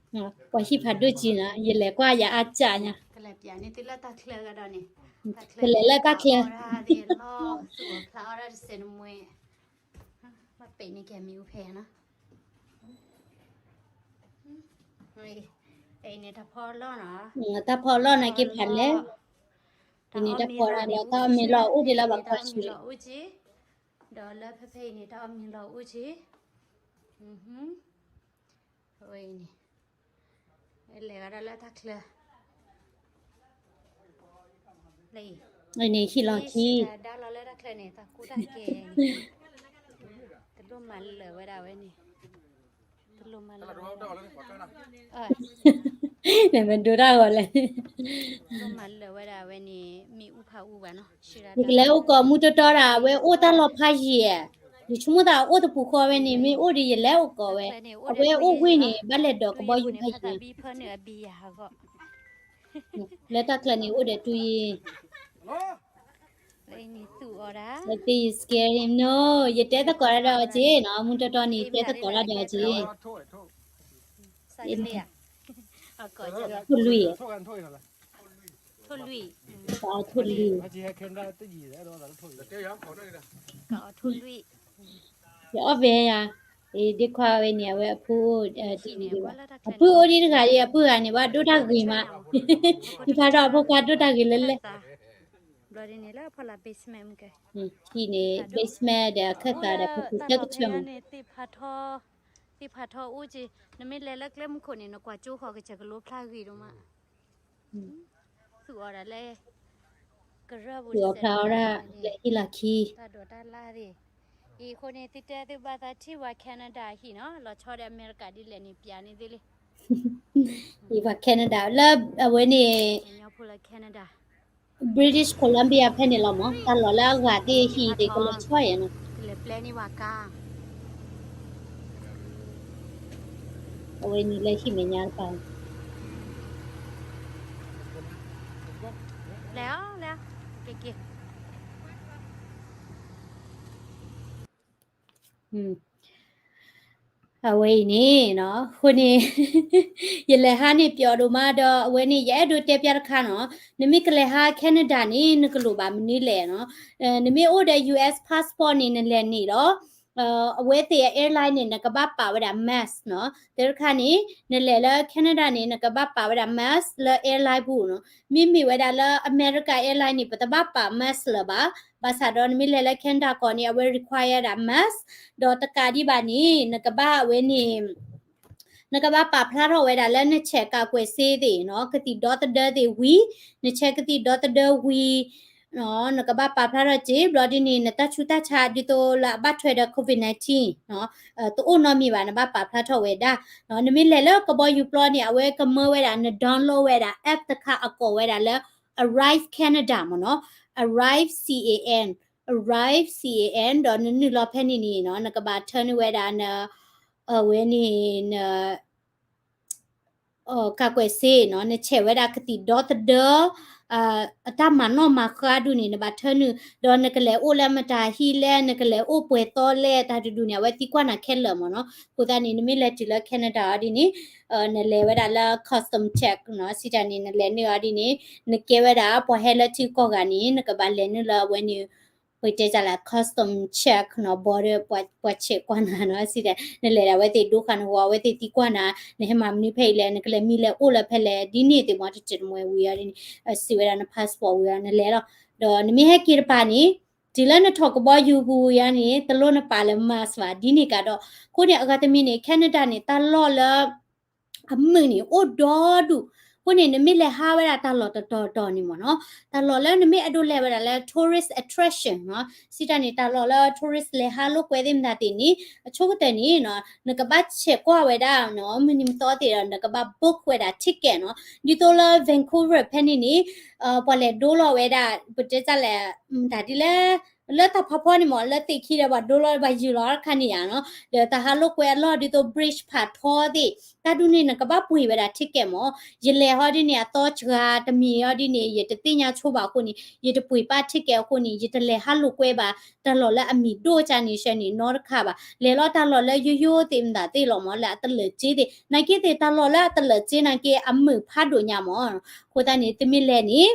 ပှၤဟံၣ်ဖးဒိၣ်ကံနီၤ ယလဲၤကွၢ်ယအါစၢ်ညါ ကလဲၤပျးန့ၢ်သုလၢတၢ်ချၢကဒီးန့ၣ် ကလဲၤလၢတၢ်ချၢ, တၢ်ဖီလီၢ်န့ၣ်က့ၤဖးလဲၣ်, အံၤန့ၣ်တၢ်ဖီလီၢ်လီၤ, တၢ်အီၣ်မ့ၤလီၤအိၣ်ဒံးလၢဘၣ်ကွၢ်ဆူၣ်, ဒီးလၢဖဲဖဲအံၤန့ၣ် တၢ်အီၣ်မ့ၤလီၤအိၣ်က့ၤ, အဝဲအံၤန့ၣ် လဲၤဂၤဒၣ်လၢတၢ်ချၢ, န့ၣ်ဟံၣ်လီၤခံ, ဒါလီၤလၢတၢ်ချၢန့ၣ် တၢ်ကူတၢ်ကဲ, တလိၣ်မၤလၢာ်ဝဲဒၣ်ဝဲန့ၣ်, တလိၣ်မၤလၢာ်ဝဲဒၣ်, နမ့ၢ်ဒိတၢ်ဂီၤလဲၣ်, တလိၣ်မၤလၢာ်ဝဲဒၣ်ဝဲန့ၣ် မ့ၣ်အူဖးအူဘၣ်နီၤ, ယကလဲၤအိၣ်ကိးမူတီတီဒၣ် အဝဲအိၣ်တၢ်လီၢ်ဖးယံာ်, ယဆိကမိၣ်သးအိၣ်တပူၤဃီဝဲန့ၣ် မ့ၢ်အိၣ်ဒီးယလဲၤအိၣ်ကိးဝဲ, အဝဲအိၣ်ဝ့ၢ်န့ၣ် ဘၣ်လဲၤဒိးကဘီယူၤဖးယံာ်, လၢတၢ်ချၢန့ၣ်အိၣ်ဒီးတူၢ်ယံၤ, သူၣ်အီၤဒၣ်, သ့ယစကဲရံမနိ, ယတဲသကိးတၢ်ဒီးအီၤက့ၤနီၤ, မူတီတီန့ၣ် တဲသကိးတၢ်ဒီးအီၤက့ၤ, ထိၣ်လွံၢ်, ထိၣ်လွံၢ်, ထိၣ်လွံၢ်, ယအီၣ်ဖဲယၤ, ဒ့ခွါဝဲန့ၣ် အဝဲအဖုအိၣ်, အဖုအိၣ်ဒံးတဂၤအံၤ အဖုဂၤန့ၣ် ဘၣ်ဒိတၢ်ဂ့ၤမး, ယဖးထီၣ်အဖိခွါဒိတၢ်ဂ့ၤလၢလဲၣ်, ဟံၣ်န့ၣ် basement ဒီးအခၢၣ်သးဒီး ပကဆၢကဆၢမး, သ့ၣ်ဖးထီအိၣ်က့ၤ, နမ့ၢ်လဲၤလၢကျဲမုၢ်ခိၣ်န့ၣ် နကွၢ်ကၠိဃီၤကစၢၢ်ကလိဖျါဂ့ၤဒိၣ်မး, သူၣ်အီၤဒၣ်လၢ ကရၢၢ်ပူၤ သူၣ်အီၤဖျါအီၤဒၣ်လၢဟံၣ်လီၢ်ခံ, တၢ်ဒိးတၢ်လၢ်သ့ၣ်, အံၤအဃိန့ၣ် သုတဲသုဘၣ်သးထံၣ်ဝဲ Canada ဟံၣ်နီၤ, လီၤဆီဒီးအမဲရကၤဒ်လဲၣ်န့ၣ် ပျးန့ၣ်သ့လံ, အံၤပှၤ Canada လၢအဝဲန့ၣ် Canada, British Columbia ဖဲန့ၣ်လီၤမး, တၢ်လီၢ်လၢအဂၤသ့ၣ်ဟံၣ်သ့ၣ်ကလီၤဆီယဲၢ်နီၤ, ကလဲၤပျဲန့ၢ်ဝဲကါ အဝဲန့ၣ်လၢဟံၣ်မဲာ်ညါတပၤ, လဲၤအီၤ, လဲၤ, က့ၤက့ၤ, အဝဲအံၤန့ၣ်နီၤ, အဃိန့ၣ် ယလဲၤဟးန့ၣ်ပျီဒိၣ်မးဒီး အဝဲန့ၣ် ယအဲၣ်ဒိးတဲပျၢ်တခါနီၤ, နမ့ၢ်ကလဲၤဟး Canada န့ၣ် နကလိၣ်ဘၣ်မနုၤလဲၣ်နီၤ, နမ့ၢ်အိၣ်ဒီး US passport န့ၣ် နလဲၤန့ၣ်ဒီး အဝဲသ့ၣ်အ airline န့ၣ် နကဘၣ်ပာ်ဝဲဒၣ် mask နီၤ, တၢ်တခါန့ၣ် နလဲၤလၢ Canada န့ၣ် နကဘၣ်ပာ်ဝဲဒၣ် mask လၢ airline ပူၤနီၤ, မ့မ့ၢ်ဝဲဒၣ်လၢ America airline န့ၣ် ပတဘၣ်ပာ် mask လၢၤဘၣ်, ဘၣ်ဆၣ်ဒီးနမ့ၢ်လဲၤလၢ Canada ကီၢ်န့ၣ် အဝဲ require ဒၣ် mask, ဒီးတကးဒံးဘၣ်န့ၣ် နကဘၣ်ဝဲန့ၣ် နကဘၣ်ပာ်ဖျါထီၣ်ဝဲဒၣ်လၢနဆဲးကးကွဲးစ့သ့ၣ်နီၤ, ကသံၣ်ဒီသဒၢသ့ၣ်ဝံၤ, နဆဲးကသံၣ်ဒီသဒၢဝံၤ, နကဘၣ်ပာ်ဖျါထီၣ်စ့ ဘျီဒ်န့ၣ် နတၢ်ဆူးတၢ်ဆါဒ်သိးလၢအဘၣ်ထွဲဒီး COVID nineteen တအိၣ်နီတမံၤဘၣ် နဘၣ်ပာ်ဖျါထီၣ်ဝဲဒၣ်, နမ့ၢ်လဲၤလၢကဘီယူၤပျီန့ၣ် အဝဲကမၢဝဲဒၣ် န download ဝဲဒၣ် app တခါအကိးဝဲဒၣ်လၢ Arrive Canada မ့ၢ်နီၤ, Arrive CAN, Arrive CAN ဒီးနနုာ်လီၤဖဲန့ၣ်န့ၣ်နီၤ နကဘၣ်ထၢနုာ်ဝဲဒၣ်န အဝဲန့ၣ် န ကးကွဲးစ့နီၤ, နဆဲးဝဲဒၣ်ကသံၣ်ဒီသဒၢ အတၢ်မၤနီၣ်မၤဃါဒူၣ်န့ၣ် နဘၣ်ထၢနုာ်, ဒီးနကလဲၤအိၣ်လၢမတၤဟံၣ်လဲၣ်, နကလဲၤအိၣ်ပှဲၤသီလဲၣ် တၢ်တဒူၣ်န့ၣ် အဝဲသံကွၢ်နၤခဲလၢာ်မ့ၢ်နီၤ. အဃိသတးန့ၣ် နမ့ၢ်လဲၤတုၤလၢ Canada အီၤဒ်န့ၣ် နလဲၤဝဲဒၣ်လၢ custom check နီၤ, စံးတၢ်န့ၣ် နလဲၤနုာ်အီၤဒ်န့ၣ် နကဲဝဲဒၣ်ပှၤဟဲလၢထံကီၢ်ဂၤန့ၣ် နကဘၣ်လဲၤနုာ်လၢအဝဲန့ၣ် ပတဲတၢ်လၢ custom check နီၤ, border ပှၤဆဲးကွၢ်နၤနီၤ, စံးတၢ် နလဲၤဒၣ်အဝဲသ့ၣ်ဒိဃာ်နဂီၢ် အဝဲသ့ၣ်သံကွၢ်နၤ နဟဲမၤမနုၤဖဲအံၤလဲၣ်, နကလဲၤမံလဲၤအိၣ်လၢဖဲလဲၣ် ဒ်န့ၣ်သ့ၣ်မ့ၢ်တစဲးတမှဲဝံၤအီၤဒ်န့ၣ် စံးဝဲဒၣ်န passport ဝံၤအီၤနလဲၤလီၤ. ဒီးနမ့ၢ်ဟဲက့ၤတပၤန့ၣ် တုၤလၢနထီၣ်ကဘီယူၤပူၤဝံၤအီၤန့ၣ် တလိၣ်နပာ်လၢ mask ဘၣ် ဒ်န့ၣ်ကဒီး, အဃိန့ၣ် အဂၤတမံၤန့ၣ် Canada န့ၣ် တၢ်လီၢ်လၢ အမုာ်န့ၣ် အိၣ်ဒီဒူၣ်, အဃိန့ၣ် နမ့ၢ်လဲၤဟးဝဲဒၣ်တၢ်လီၢ်တတီၤတီၤန့ၣ်မ့ၢ်နီၤ, တၢ်လီၢ်လၢနမ့ၢ်အဲၣ်ဒိးလဲၤဝဲဒၣ်လၢ tourist attraction နီၤ, စံးတၢ်န့ၣ် တၢ်လီၢ်လၢ tourist လဲၤဟးလိာ်ကွဲသ့ၣ်မတၤသ့ၣ်န့ၣ် အဆိကတၢၢ်န့ၣ်နီၤ နကဘၣ်ဆဲးကွၢ်ဝဲဒၣ်နီၤ, မုၢ်နံၤမသီသ့ၣ်ဒီး နကဘၣ် book ဝဲဒၣ် ticket နီၤ, ဒ်သိးလၢ Vancouver ဖဲန့ၣ်န့ၣ် ပှၤလဲၤဒိလီၤဝဲဒၣ် ပတဲတၢ်လဲၣ် မတၤဒ်လဲၣ် လၢတၢ်ဖးဖီန့ၣ်မ့ၢ် လၢသ့ၣ်ခံဒီး ပှၤဒိလီၤ ပှၤယုၢ်လီၤတခါန့ၣ်ယါနီၤ, ဒီးတၢ်ဟးလိာ်ကွဲအလီၢ်ဒ်သိး bridge ဖးထီသ့ၣ် တၢ်ဒ်န့ၣ် နကဘၣ်ပှ့ၤဝဲဒၣ် ticket မ့ၢ်, ယလဲၤဟီဒ်န့ၣ် အသီစှၤတမံၤဟီဒ်န့ၣ် ယတသ့ၣ်ညါဆိဘၣ်အဃိန့ၣ် ယတပှ့ၤပာ် ticket အဃိန့ၣ် ယတလဲၤဟးလိာ်ကွဲဘၣ် တၢ်လီၢ်လၢအမံၤဒိၣ်ကၢ်န့ၣ်ဆၢန့ၣ် နီတခါဘၣ်, လဲၤလီၤတၢ်လီၢ်လၢယိယိသ့ၣ်မတၤသ့ၣ်လီၤမ့ၢ် လၢအတလၢာ်စ့သ့ၣ် နာ်က့သ့ၣ် တၢ်လီၢ်လၢအတလၢာ်စ့နာ်က့ အမုာ်ဖးဒိၣ်ညါမ့ၢ်, အဃိသတးန့ၣ် သုမ့ၢ်လဲၤန့ၣ်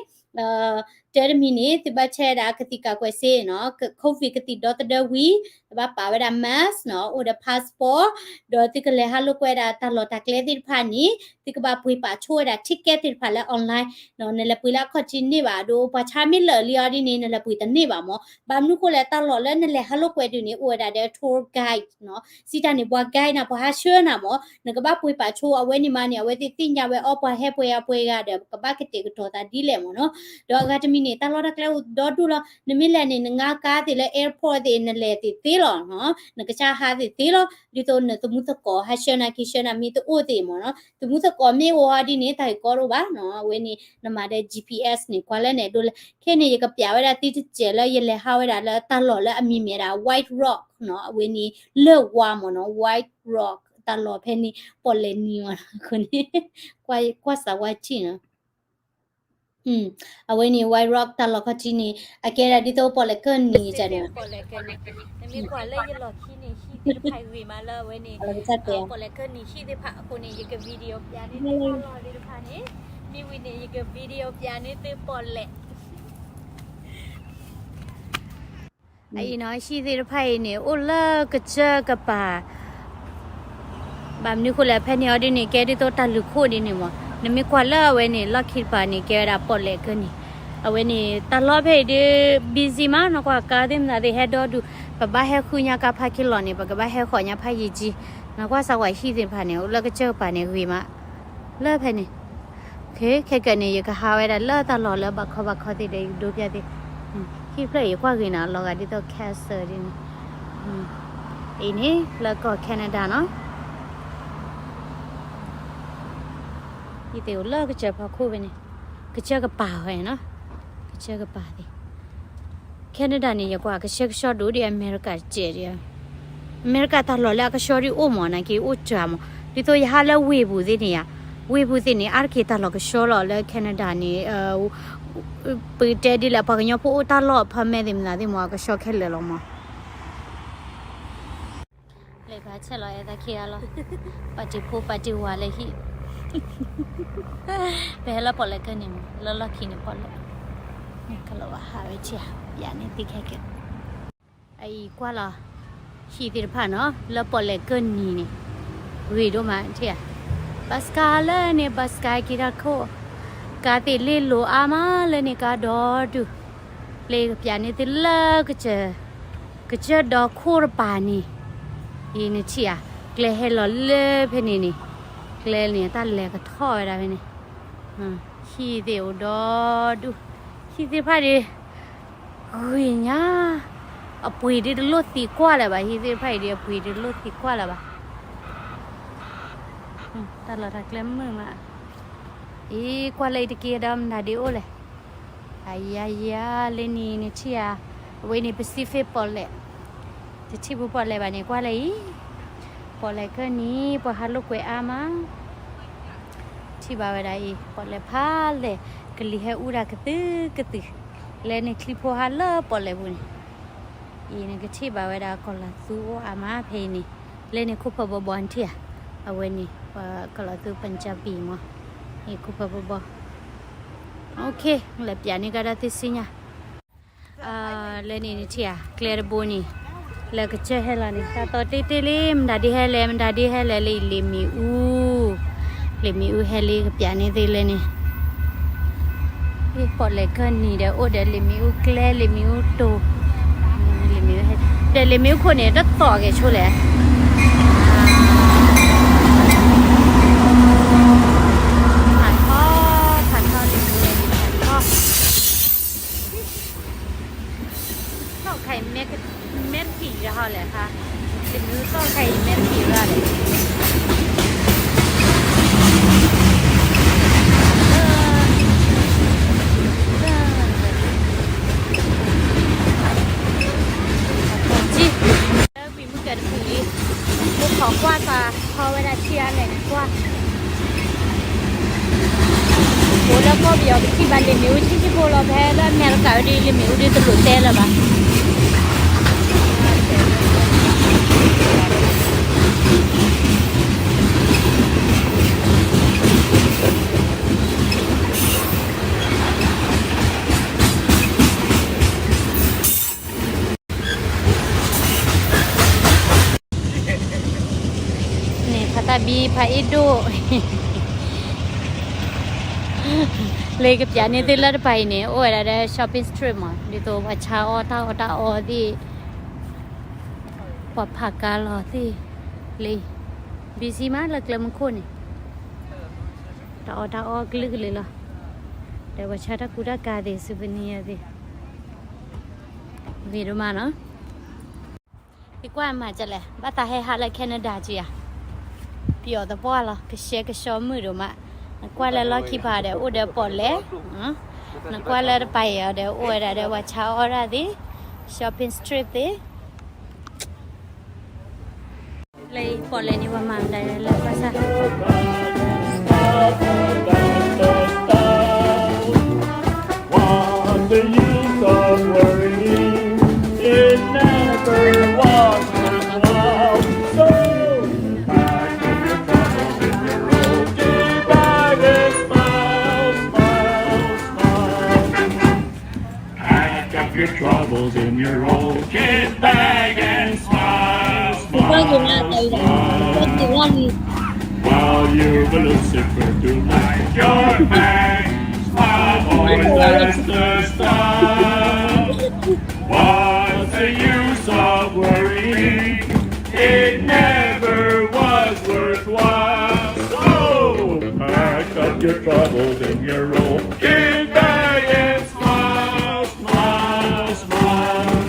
တၢ်တမံၤန့ၣ် သုဘၣ်ဆဲးဒၣ်ကသံၣ်ကၢ်ကွဲးစ့နီၤ, COVID ကသံၣ်ဒီသဒၢဝံၤ သုဘၣ်ပာ်ဝဲဒၣ် mask နီၤ, အိၣ်ဒီး passport, ဒီးသုကလဲၤဟးလိာ်ကွဲဒၣ်တၢ်လီၢ်တၢ်ကျဲသ့ၣ်တဖၣ်န့ၣ် သုကဘၣ်ပှ့ၤပာ်ဆိဝဲဒၣ် ticket သ့ၣ်တဖၣ်လၢ online နီၤ, နလဲၤပှ့ၤလၢအခီၣ်ထံးန့ၢ်ဘၣ်, ဒီးပှၤဆါမ့ၢ်လၢာ်လံအီၤဒ်န့ၣ် နလဲၤပှ့ၤတန့ၢ်ဘၣ်မၢ်. ဘၣ်မနုၤဃိလဲၣ် တၢ်လီၢ်လၢနလဲၤဟးလိာ်ကွဲဒုးန့ၣ် အိၣ်ဝဲဒၣ်ဒီး tour guide နီၤ, စံးတၢ်န့ၣ် ပှၤ guide နၤ ပှၤဟးဆှၢနၤမၢ်, နကဘၣ်ပှ့ၤပာ်ဆိအဝဲန့ၣ်မးန့ၣ် အဝဲသ့ၣ်သ့ၣ်ညါဝဲအီၤ ပှၤဟဲပှဲၤအပှဲၤဂၤဒီး ကဘၣ်ကတဲာ်ကတီၤသးဒ်လဲၣ်မၢ်နီၤ. ဒီးအဂၤတမံၤန့ၣ် တၢ်လီၢ်တၢ်ကျဲအိၣ်ဒီဒူၣ်လီၤ, နမ့ၢ်လဲၤန့ၣ် နငါကါသ့ၣ်လၢ airport သ့ၣ် နလဲၤသ့ၣ်သ့လီၤနီၤ, နကစၢ်ဟးသ့ၣ်သ့လီၤ, ဒ်သိးနသမူသကိး ဟးဆှၢနၤက့ၤဆှၢနၤ မ့ၢ်တအိၣ်သ့ၣ်မၢ်နီၤ, သမူသကိးမ့ၢ်အိၣ်အီၤဒ်န့ၣ် တၢ်ဂ့ၢ်ကီတအိၣ်ဘၣ်နီၤ, အဝဲန့ၣ် နမၤဒီး GPS န့ၣ် ကွၢ်လၢနဲၣ်ဒိလၢ ခဲန့ၣ် ယကပျးဝဲဒၣ်သုတစဲးလၢယလဲၤဟးဝဲဒၣ်လၢတၢ်လီၢ်လၢအမံၤမ့ၢ်ဒၣ် White Rock နီၤ, အဝဲန့ၣ် လၢၢ်ဝါမၢ်နီၤ, White Rock တၢ်လီၢ်ဖဲန့ၣ် ပီၣ်လဲၣ်နံၤမၢ်နီၤ, အဃိန့ၣ် ကွၢ်စးဝါထံၣ်နီၤ. အဝဲန့ၣ် White Rock တၢ်လီၢ်ခီၣ်ထံးန့ၣ် အကဲဒၣ်ဒ်သိးပီၣ်လဲၣ်ကၢၢ်နံၤန့ၣ်, နမ့ၢ်ကွၢ်လၢယလီၢ်ခံန့ၣ် ဟံၣ်သ့ၣ်တဖၣ်ဂ့ၤမးလၢအဝဲန့ၣ်, ပီၣ်လဲၣ်ကၢၢ်နံၤဟံၣ်သ့ၣ်တဖၣ်အဃိန့ၣ် ယက video ပျးန့ၢ်သုတၢ်လီၢ်သ့ၣ်တဖၣ်န့ၣ်, မ့ၢ်ဝံၤန့ၣ် ယက video ပျးန့ၢ်သုပီၣ်လဲၣ် အံၤနီၤ, ဟံၣ်သ့ၣ်တဖၣ်အံၤန့ၣ် အိၣ်လၢကစၢၢ်ကပၤ, ဘၣ်မနုၤဃိလဲၣ် ဖဲန့ၣ်အီၤဒ်န့ၣ် ကဲဒ်သိးတၢ်လုၢ်ခိၣ်ဒ်န့ၣ်မၢ်, နမ့ၢ်ကွၢ်လၢအဝဲန့ၣ် လီၢ်ခံတပၤန့ၣ် ကဲဝဲဒၣ်ပီၣ်လဲၣ်ကၢၢ်နံၤ, အဝဲန့ၣ် တၢ်လီၢ်ဖဲအံၤဒ် busy မး, နကွၢ်ကါသ့ၣ်မနုၤသ့ၣ်ဟဲဒီဒူၣ်, ပဘၣ်ဟဲဃုညါကါဖးက့ၤလီၤန့ၣ် ပကဘၣ်ဟဲဃီၤညါဖးယံာ်ကံ, နကွၢ်စးကွၢ်ဟံၣ်သ့ၣ်တဖၣ်န့ၣ် အိၣ်လၢကစၢၢ်ကပၤန့ၣ်ဂ့ၤမး, လၢဖဲန့ၣ် ခဲကနံၣ်အံၤ ယကဟးဝဲဒၣ်လၢတၢ်လီၢ်လၢဘၣ်ခီဘၣ်ခီသ့ၣ်ဒီး ယကဒိးပျးသ့ၣ်, ဟံၣ်ဖျၢၣ်အံၤယကွၢ်ဂ့ၤနီၤ လီၤဂာ်ဒ်သိး castle ဒ်န့ၣ်, အံၤန့ၣ် လၢကီၢ် Canada နီၤ, ဟံၣ်သ့ၣ်အိၣ်လၢကစၢၢ်ဖီခိၣ်ဖဲန့ၣ်, ကစၢၢ်ကပၤဝဲနီၤ, ကစၢၢ်ကပၤသ့ၣ် Canada န့ၣ် ယကွၢ်ကဆှဲကဆှီဒိၣ်ဒံးအမဲရကၤတစဲးဒံး, အမဲရကၤတၢ်လီၢ်လၢအကဆှီဒံးအိၣ်မၢ် နာ်က့အိၣ်စှၤမၢ်, ဒ်သိးယဟးလၢဝ့ၢ်ပူၤသ့ၣ်န့ၣ်ယါ, ဝ့ၢ်ပူၤသ့ၣ်န့ၣ် အါတက့ၢ်တၢ်လီၢ်ကဆှီလီၤလၢ Canada န့ၣ်, ပတဲဒ်လဲၣ် ပှၤကညီဖိအိၣ်တၢ်လီၢ် permit သ့ၣ်မနုၤသ့ၣ်မၢ် အကဆှီခဲလၢာ်လီၤမၢ်. လဲၤဖးဆဲးလီၤအဲၣ်သးခံဂၤလီၤ, ပာ်တ့ၢ်ဖိပာ်တ့ၢ်ဝၤလၢဟံၣ်, ပဟဲလၢပီၣ်လဲၣ်ကၢၢ်နံၤမၢ် လၢလီၢ်ခံန့ၣ်ပီၣ်လဲၣ်, ကလီၤဝဲဟးဝဲထံဧါ, ယၤန့ၣ်သ့ခဲကဲ, အအံၤကွၢ်လီၤ, ဟံၣ်သ့ၣ်တဖၣ်နီၤ လၢပီၣ်လဲၣ်ကၢၢ်နံၤန့ၣ်, ဂ့ၤဒိၣ်မးထံဧါ, ဘၣ်စကၤလၢန့ၣ် ဘၣ်စကၤက့ၤတၢ်ခိၣ်, ကါသ့ၣ်လ့ၢ်လိၤအါမးလၢန့ၣ် ကါဒီဒူၣ်, လၢကပျးန့ၢ်သုလၢကစၢၢ် ကစၢၢ်ဒီခိၣ်တပၤန့ၣ်, အံၤနထံၣ်ဧါ, ကျဲဟဲလီၤလၢဖဲန့ၣ်န့ၣ်, ကျဲန့ၣ် တၢ်လဲၤကထီၣ်ဝဲဒၣ်ဖဲန့ၣ်, ဟံၣ်သ့ၣ်အိၣ်ဒီဒူၣ်, ဟံၣ်သ့ၣ်တဖၣ်ဒီး ဂ့ၤညါ, အပှ့ၤဒ်တလိၣ်သံကွၢ်လၢၤဘၣ်, ဟံၣ်သ့ၣ်တဖၣ်အံၤဒီး အပှ့ၤဒ်တလိၣ်သံကွၢ်လၢၤဘၣ်, တၢ်လီၢ်တၢ်ကျဲမုာ်မး, အံၤကွၢ်လၢအံၤတက့ၢ်ဒီးမတၤဒ်အိၣ်လဲၣ် အယၤယၤ လၢန့ၣ်နထံၣ်ဧါ, အဝဲန့ၣ် Pacific ပီၣ်လဲၣ်, တထံၣ်ပူၤပီၣ်လဲၣ်ဘၣ်န့ၣ် ကွၢ်လၢအံၤ, ပီၣ်လဲၣ်ကၢၢ်နံၤ ပှၤဟးလိာ်ကွဲအါမး, ထံၣ်ဘၣ်ဝဲဒၣ်အံၤ ပီၣ်လဲၣ်ဖးလဲၢ်, ကလံၤဟဲအူဒၣ်ကသုကသု, လၢန့ၣ်ချံဖိဟါလၢပီၣ်လဲၣ်ပူၤန့ၣ်, အံၤနကထံၣ်ဘၣ်ဝဲဒၣ်ကီၢ်လီၤသူအိၣ်အါမးဖဲအံၤန့ၣ်, လၢန့ၣ်ခိၣ်ဖၢဘီဘီနထံၣ်ဧါ, အဝဲန့ၣ် ပှၤကီၢ်လီၤသူ Punjabi မၢ်, အံၤခိၣ်ဖၢဘီဘီ OK လဲၤပျးန့ၢ်ကဒီးသုစံညါ, လၢန့ၣ်နထံၣ်ဧါ ကျဲတဘိန့ၣ်, လၢကစၢၢ်ဟဲလီၤန့ၣ် တၢ်သီတ့ၢ်တ့ၢ်လံ မတၤဒ်ဟဲလဲၣ် မတၤဒ်ဟဲလဲၣ်လၢအံၤ လ့ၣ်မ့ၣ်အူ, လ့ၣ်မ့ၣ်အူဟဲလံ ကပျးန့ၢ်သုလၢန့ၣ် ပီၣ်လဲၣ်ကၢၢ်နံၤဒီး အိၣ်ဒီးလ့ၣ်မ့ၣ်အူကျဲ လ့ၣ်မ့ၣ်အူတိၤ, လ့ၣ်မ့ၣ်အူဟဲ, ဒီးလ့ၣ်မ့ၣ်အူခိၣ်န့ၣ် တသီၣ်က့ၤဆိလဲၣ်, ဖးထီ ဖးထီလ့ၣ်မ့ၣ်အူဖးထီ, သီၣ်ခါအံၤ မဲတကံၢ်ရဟီလဲၣ်ခါ, လ့ၣ်မ့ၣ်အူသီၣ်ခါအံၤ မဲတကံၢ်ရဟီလဲၣ် လၢဝံၤမုၢ်ကတဖုလံ, အိၣ်ခိးကွၢ်သး ထီဝဲဒၣ်ထံအါလဲၣ်န့ၣ်ကွၢ်, အိၣ်လၢကီၢ်ပယီၤပထံၣ်ဘၣ်လ့ၣ်မ့ၣ်အူဆံးဆံးဖိလီၤ, ဖဲလၢအမဲရကၤဝဲဒၣ် လ့ၣ်မ့ၣ်အူဒ်တလိၣ်တဲလၢၤဘၣ်. ဖးအံၣ်ဒိၣ်, လၢကပျးန့ၢ်သုလၢတပၤအံၤန့ၣ် အိၣ်ဝဲဒၣ်ဒီး shopping street မး, ဒ်သိးပှၤဆါအီၣ်တၢ်အီၣ်တၢ်အီသ့ၣ်, ပှၤဖးကါလီၤသ့ၣ်, လၢ busy မးလၢကျဲမုၢ်ခိၣ်န့ၣ်, တၢ်အီၣ်တၢ်အီကလုာ်ကလုာ်လီၤ, ဒီးပှၤဆါတၢ်ကူတၢ်ကၤသ့ၣ် souvenir သ့ၣ်, ဂ့ၤဒိၣ်မးနီၤ. ယကွၢ်မၤကလဲၣ်, ဘၣ်သးဟဲဟးလၢ Canada က့ၤဧါ, ပျီၤသပှၢ်လီၤ, ကဆှဲကဆှီမုာ်ဒိၣ်မး, နကွၢ်လၢလီၢ်ခံပၤဒီး အိၣ်ဒီးပီၣ်လဲၣ်, နကွၢ်လၢတပၤအံၤဒီး အိၣ်ဝဲဒၣ်ဒီးပှၤဆါအီၣ်တၢ်သ့ၣ်, shopping street သ့ၣ်, လၢပီၣ်လဲၣ်န့ၣ် ပှၤမၤမတၤလၢဘၣ်ဆၣ် What's the use of worrying? It never was worthwhile. So pack up your troubles in your old kit bag and smile, smile, smile. Pack up your troubles in your old kit bag and smile, smile, smile. While you've a Lucifer to light your fang, smile, boys, that's the style. What's the use of worrying? It never was worthwhile. So pack up your troubles in your old kit bag and smile, smile, smile.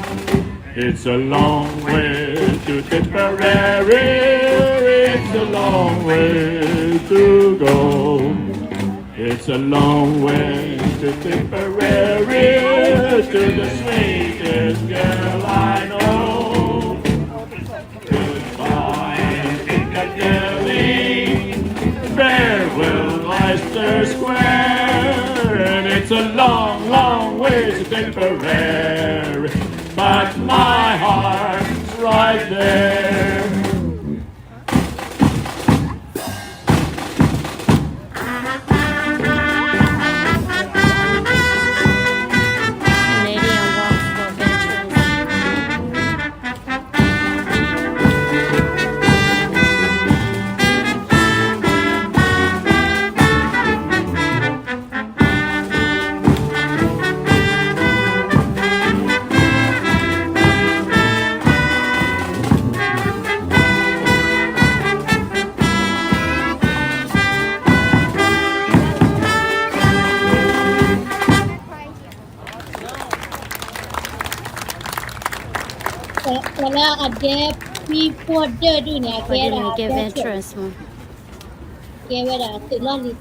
It's a long way to Tipperary. It's a long way to go. It's a long way to Tipperary, to the sweetest girl I know. Goodbye, Piccadilly. Farewell, Leicester Square. And it's a long, long way to Tipperary, but my heart's right there. Canadian Walk for Veterans. ပှၤလၢအဒဲဖှံပှီၢ်ဒၢၣ်ဒုၣ်န့ၣ် အကဲဒၣ် veterans မး, ကဲဝဲဒၣ်သုးလီၢ်လံၤ,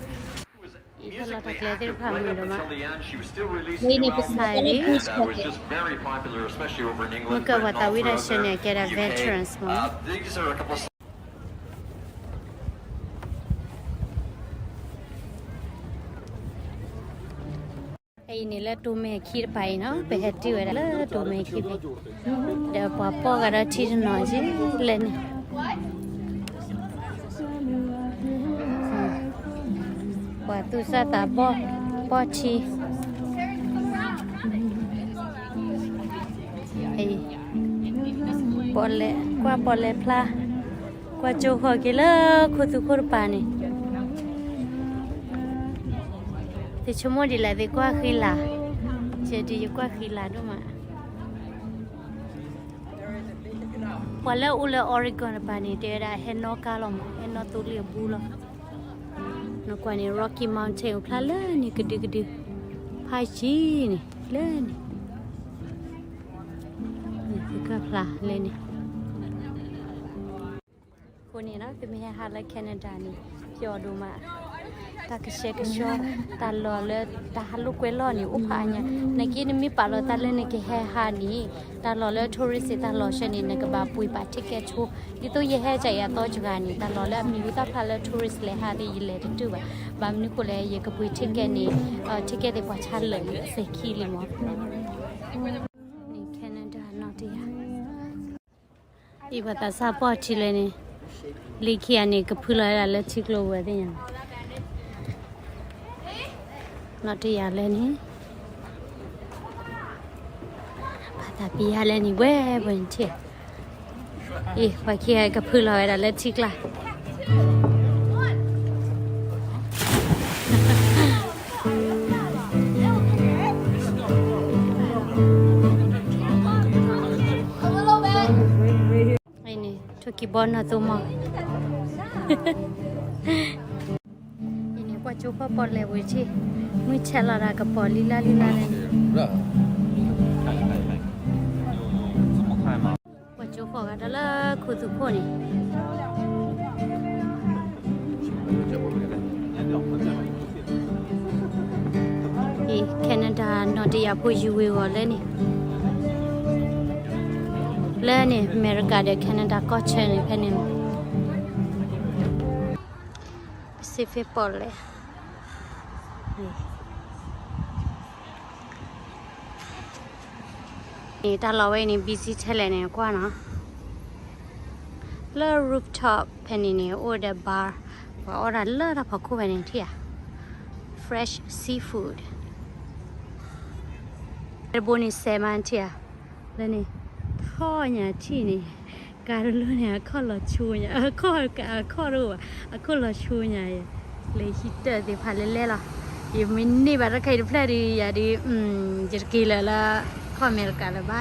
အံၤဖဲလီၤတၢ်ကျဲသ့ၣ်တဖၣ်မုာ်ဒိၣ်မး, ဝဲအံၤန့ၣ် ပကမၤတၢ်လၢ Christmas န့ၣ်, မ့ၢ်ကဲပှၤသးဝံၣ်တၢ်ဆၢန့ၣ် အကဲဒၣ် veterans မး. အံၤန့ၣ်လၢတိၤမဲာ်ခံတပၤအံၤနီၤ, ပဟဲတုၤဝဲဒၣ်လၢတိၤမဲာ်ခံဖဲ, ဒီးပှၤပိာ်ဂၤဒီးထံတနီၤက့ၤလၢန့ၣ်, ပှၤသူၣ်စၢ်သးဘီၣ်, ပိာ်ထံ, ပီၣ်လဲၣ်, ကွၢ်ပီၣ်လဲၣ်ဖျါ, ကွၢ်ကၠိဃီၤက့ၤလၢခိသူခိၣ်တပၤန့ၣ်, သုဆိကမိၣ်ဒ်လဲၣ် သုကွၢ်ဃံလၤ, ယဲဒ်ယကွၢ်ဃံလၤဒိၣ်မး. ပှၤလၢအအိၣ်လၢ Oregon တပၤန့ၣ် တဲဝဲဒၣ်ဟဲနီၣ်ကါလီၤမး, ဟဲနီၣ်သိလ့ၣ်အဘူးလီၤ. နကွၢ်န့ၣ် Rocky Mountain အိၣ်ဖျါလၢန့ၣ်ကဒုကဒု, ဖးယံၤန့ၣ် လၢန့ၣ်, သုကဖျါလၢန့ၣ်. အဃိန့ၣ်နီၤ သုမ့ၢ်ဟဲဟးလၢ Canada န့ၣ် ပျီဒိၣ်မး, တၢ်ကဆှဲကဆှီ, တၢ်လီၢ်လၢ တၢ်ဟးလိာ်ကွဲလီၢ်န့ၣ် အိၣ်ဖးအါညါ, နာ်က့နမ့ၢ်ပာ်လီၤသးလၢနကဟဲဟးန့ၣ် တၢ်လီၢ်လၢ tourist တၢ်လီၢ်ဆှၢန့ၣ် နကဘၣ်ပှ့ၤပာ် ticket ဆိ, ဒ်သိးယဟဲကၢ်အံၤအသီတဂၤန့ၣ် တၢ်လီၢ်လၢအမံၤဟူသၣ်ဖျါလၢ tourist လဲၤဟးသ့ၣ် ယလဲၤတတုၤဘၣ်, ဘၣ်မနုၤဃိလဲၣ် ယကပှ့ၤ ticket န့ၣ်, ticket သ့ၣ်ပှၤဆါလၢာ်စဲၤခံလံမး. န့ၣ် Canada နီၣ်တယၤ အံၤပှၤသးစၢ်ပိာ်ထံလၢန့ၣ်, လံခံဂၤန့ၣ် ကဖုလီၤဝဲဒၣ်လၢထံကျိပူၤသ့ၣ်ညါ, နီၣ်တယၤလၢန့ၣ်, ပှၤသးပံယါလၢန့ၣ် ဝဲပှဲၤန့ၣ်ထံၣ်, အံၤ ပှၤခံဂၤကဖုလီၤဝဲဒၣ်လၢထံကျါ. ဘီနီၢ်သိမီၢ်, အံၤန့ၣ် ပှၤကၠိဖီၣ်ပီၣ်လဲၣ်ဝဲထံၣ်, မုၢ်ဆဲးလီၤဒၣ်ကပီၤလံလၢလံလၢလၢန့ၣ်, ပှၤကၠိဖီၣ်ဂၤတၢ်လၢခိသူခိၣ်န့ၣ် Canada နီၣ်တယၢ်ဖိယူၤဝ့ၤဂီၤလၢန့ၣ်, လၢန့ၣ် အမဲရကၤဒီး Canada ကီၢ်ဆၢန့ၣ် ဖဲန့ၣ် Pacific ပီၣ်လဲၣ် န့ၣ် တၢ်လီၢ်ဝဲအံၤန့ၣ် busy ထဲလဲၣ်န့ၣ် ကွၢ်နီၤ, လၢ rooftop ဖဲန့ၣ်န့ၣ် အိၣ်ဒီး bar, ပှၤအီၣ်တၢ်လၢတၢ်ဖီခိၣ်ဖဲန့ၣ် ထံၣ်ဧါ, fresh seafood, တဘိန့ၣ် စဲးမး ထံၣ်ဧါ, လၢန့ၣ် ခီၣ်ညါထံၣ်န့ၣ်, ကါတလီၢ်န့ၣ် အခီၣ်လီၤဆိညါ, အခီၣ်တအိၣ်ဘၣ်, အခီၣ်လီၤဆိညါ, လၢဟံၣ်တၢၢ်သ့ၣ်တဖၣ်လဲၤလဲၤလီၤ, ယမ့ၢ်န့ၢ်ဘၣ်တၢ်ခဲအံၤတဖျၢၣ်ဒီး ယၤဒီး ယတက့ၤလၢၤလၢ ကီၢ်အမဲရကၤလၢၤဘၣ်အံ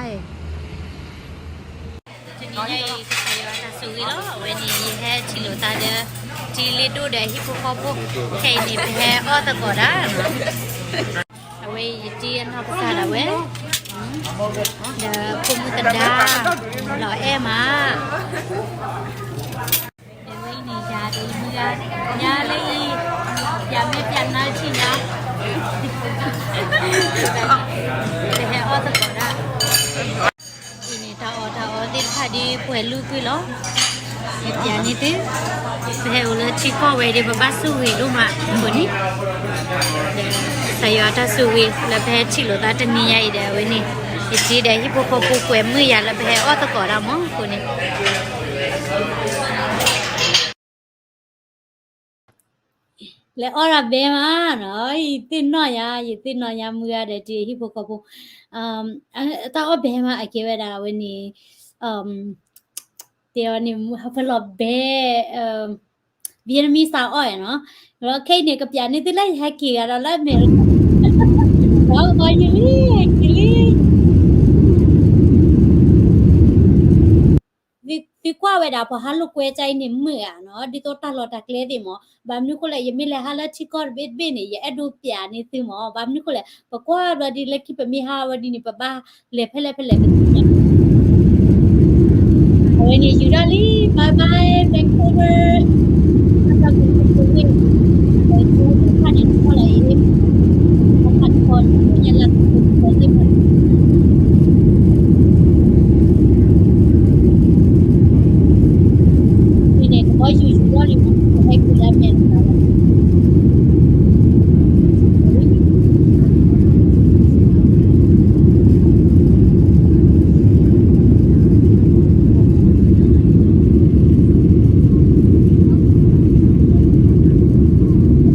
ၤ, တနံၤညါအံၤ ကစၢ်ယွၤတၢ်ဆိၣ်ဂ့ၤလီၤ, အဝဲန့ၣ် ယဟဲထံၣ်လိာ်သးဒီး တံၤလ့ဒိၣ်ဒီးဟံၣ်ဖိဃီဖိ, ခဲအံၤန့ၣ် ပဟဲအီၣ်သကိးတၢ်, အဝဲယတံၤအနီၢ်ကစၢ်ဒၣ်ဝဲ, ဒီးဖိမုၣ်သဒါ, လီၤအဲၣ်မး, အဝဲအံၤန့ၣ် ယၤဒီးယမုၢ်ဂၤ, ညါလၢအံၤ, ယမ့ၢ်ပျးနါထံၣ်ညါ, ပဟဲအီၣ်သကိးတၢ် အံၤန့ၣ် တၢ်အီၣ်တၢ်အီသ့ၣ်တဖၣ်ဒ်ပှဲၤလုာ်ကွံာ်လီၤ, ပျးန့ၢ်သု, ပဟဲအိၣ်လၢထံကီၢ်ဝဲဒီး ပဘၣ်ဆိၣ်ဂ့ၤဒိၣ်မးအဃိန့ၣ်, ကစၢ်ယွၤတၢ်ဆိၣ်ဂ့ၤလၢပဟဲထံၣ်လိာ်သးတနံၤညါအံၤဒီး အဝဲန့ၣ် ယတံၤဒီးဟံၣ်ဖိဃီဖိပှဲၤမုာ်ယၤလၢပဟဲအီၣ်သကိးတၢ်မးအဃိန့ၣ် လဲၤအီၣ်တၢ်ဘဲမးနီၤ, ယသ့ၣ်နီၣ်ယၤ, ယသ့ၣ်နီၣ်ယၤမုၢ်ဂၤဒီးတံၤဟံၣ်ဖိဃီဖိ, တၢ်အီၣ်ဘဲမးအကဲဝဲဒၣ်အဝဲန့ၣ်, တဲအီၤန့ၣ် ဟးဖၢလီၤဘဲ, Vietnamese တၢ်အီၣ်နီၤ, ဒီးခဲအံၤန့ၣ် ကပျးန့ၢ်သုလၢယဟဲက့ၤဂၤဒီးလၢအမဲရကၤ, ပှၤကဘီယူၤလံ, က့ၤလံ သုကွၢ်ဝဲဒၣ်ပှၤဟးလိာ်ကွဲကအံၤန့ၣ်မုာ်ဧါနီၤ, ဒ်သိးတၢ်လီၢ်တၢ်ကျဲသ့ၣ်မး, ဘၣ်မနုၤဃိလဲၣ် ယမ့ၢ်လဲၤဟးလၢထံကီၢ်တဘ့ၣ်တဘ့ၣ်န့ၣ် ယအဲၣ်ဒိးပျးန့ၢ်သုမး, ဘၣ်မနုၤဃိလဲၣ် ပကွၢ်ဘျီဒ်လၢခံပမ့ၢ်ဟးဝဲဒ်န့ၣ် ပဘၣ်လဲၤဖဲလဲၣ်ဖဲလဲၣ်ပသ့ၣ်ညါ အဝဲန့ၣ်ယူၤထီၣ်လံ, bye bye Vancouver, တၢ်သးကံၢ်ပူၤဝ့ၢ်, အဝဲသ့ၣ်တဖၣ်န့ၣ်ထီၣ်လီၤအံၤ, တၢ်ဖးတခီညါလၢကသ့ၣ်ဖး န့ၣ် ကဘီယူၤယူၤထီၣ်လံမး, ပဟဲက့ၤလၢအမဲရကၤလီၤ.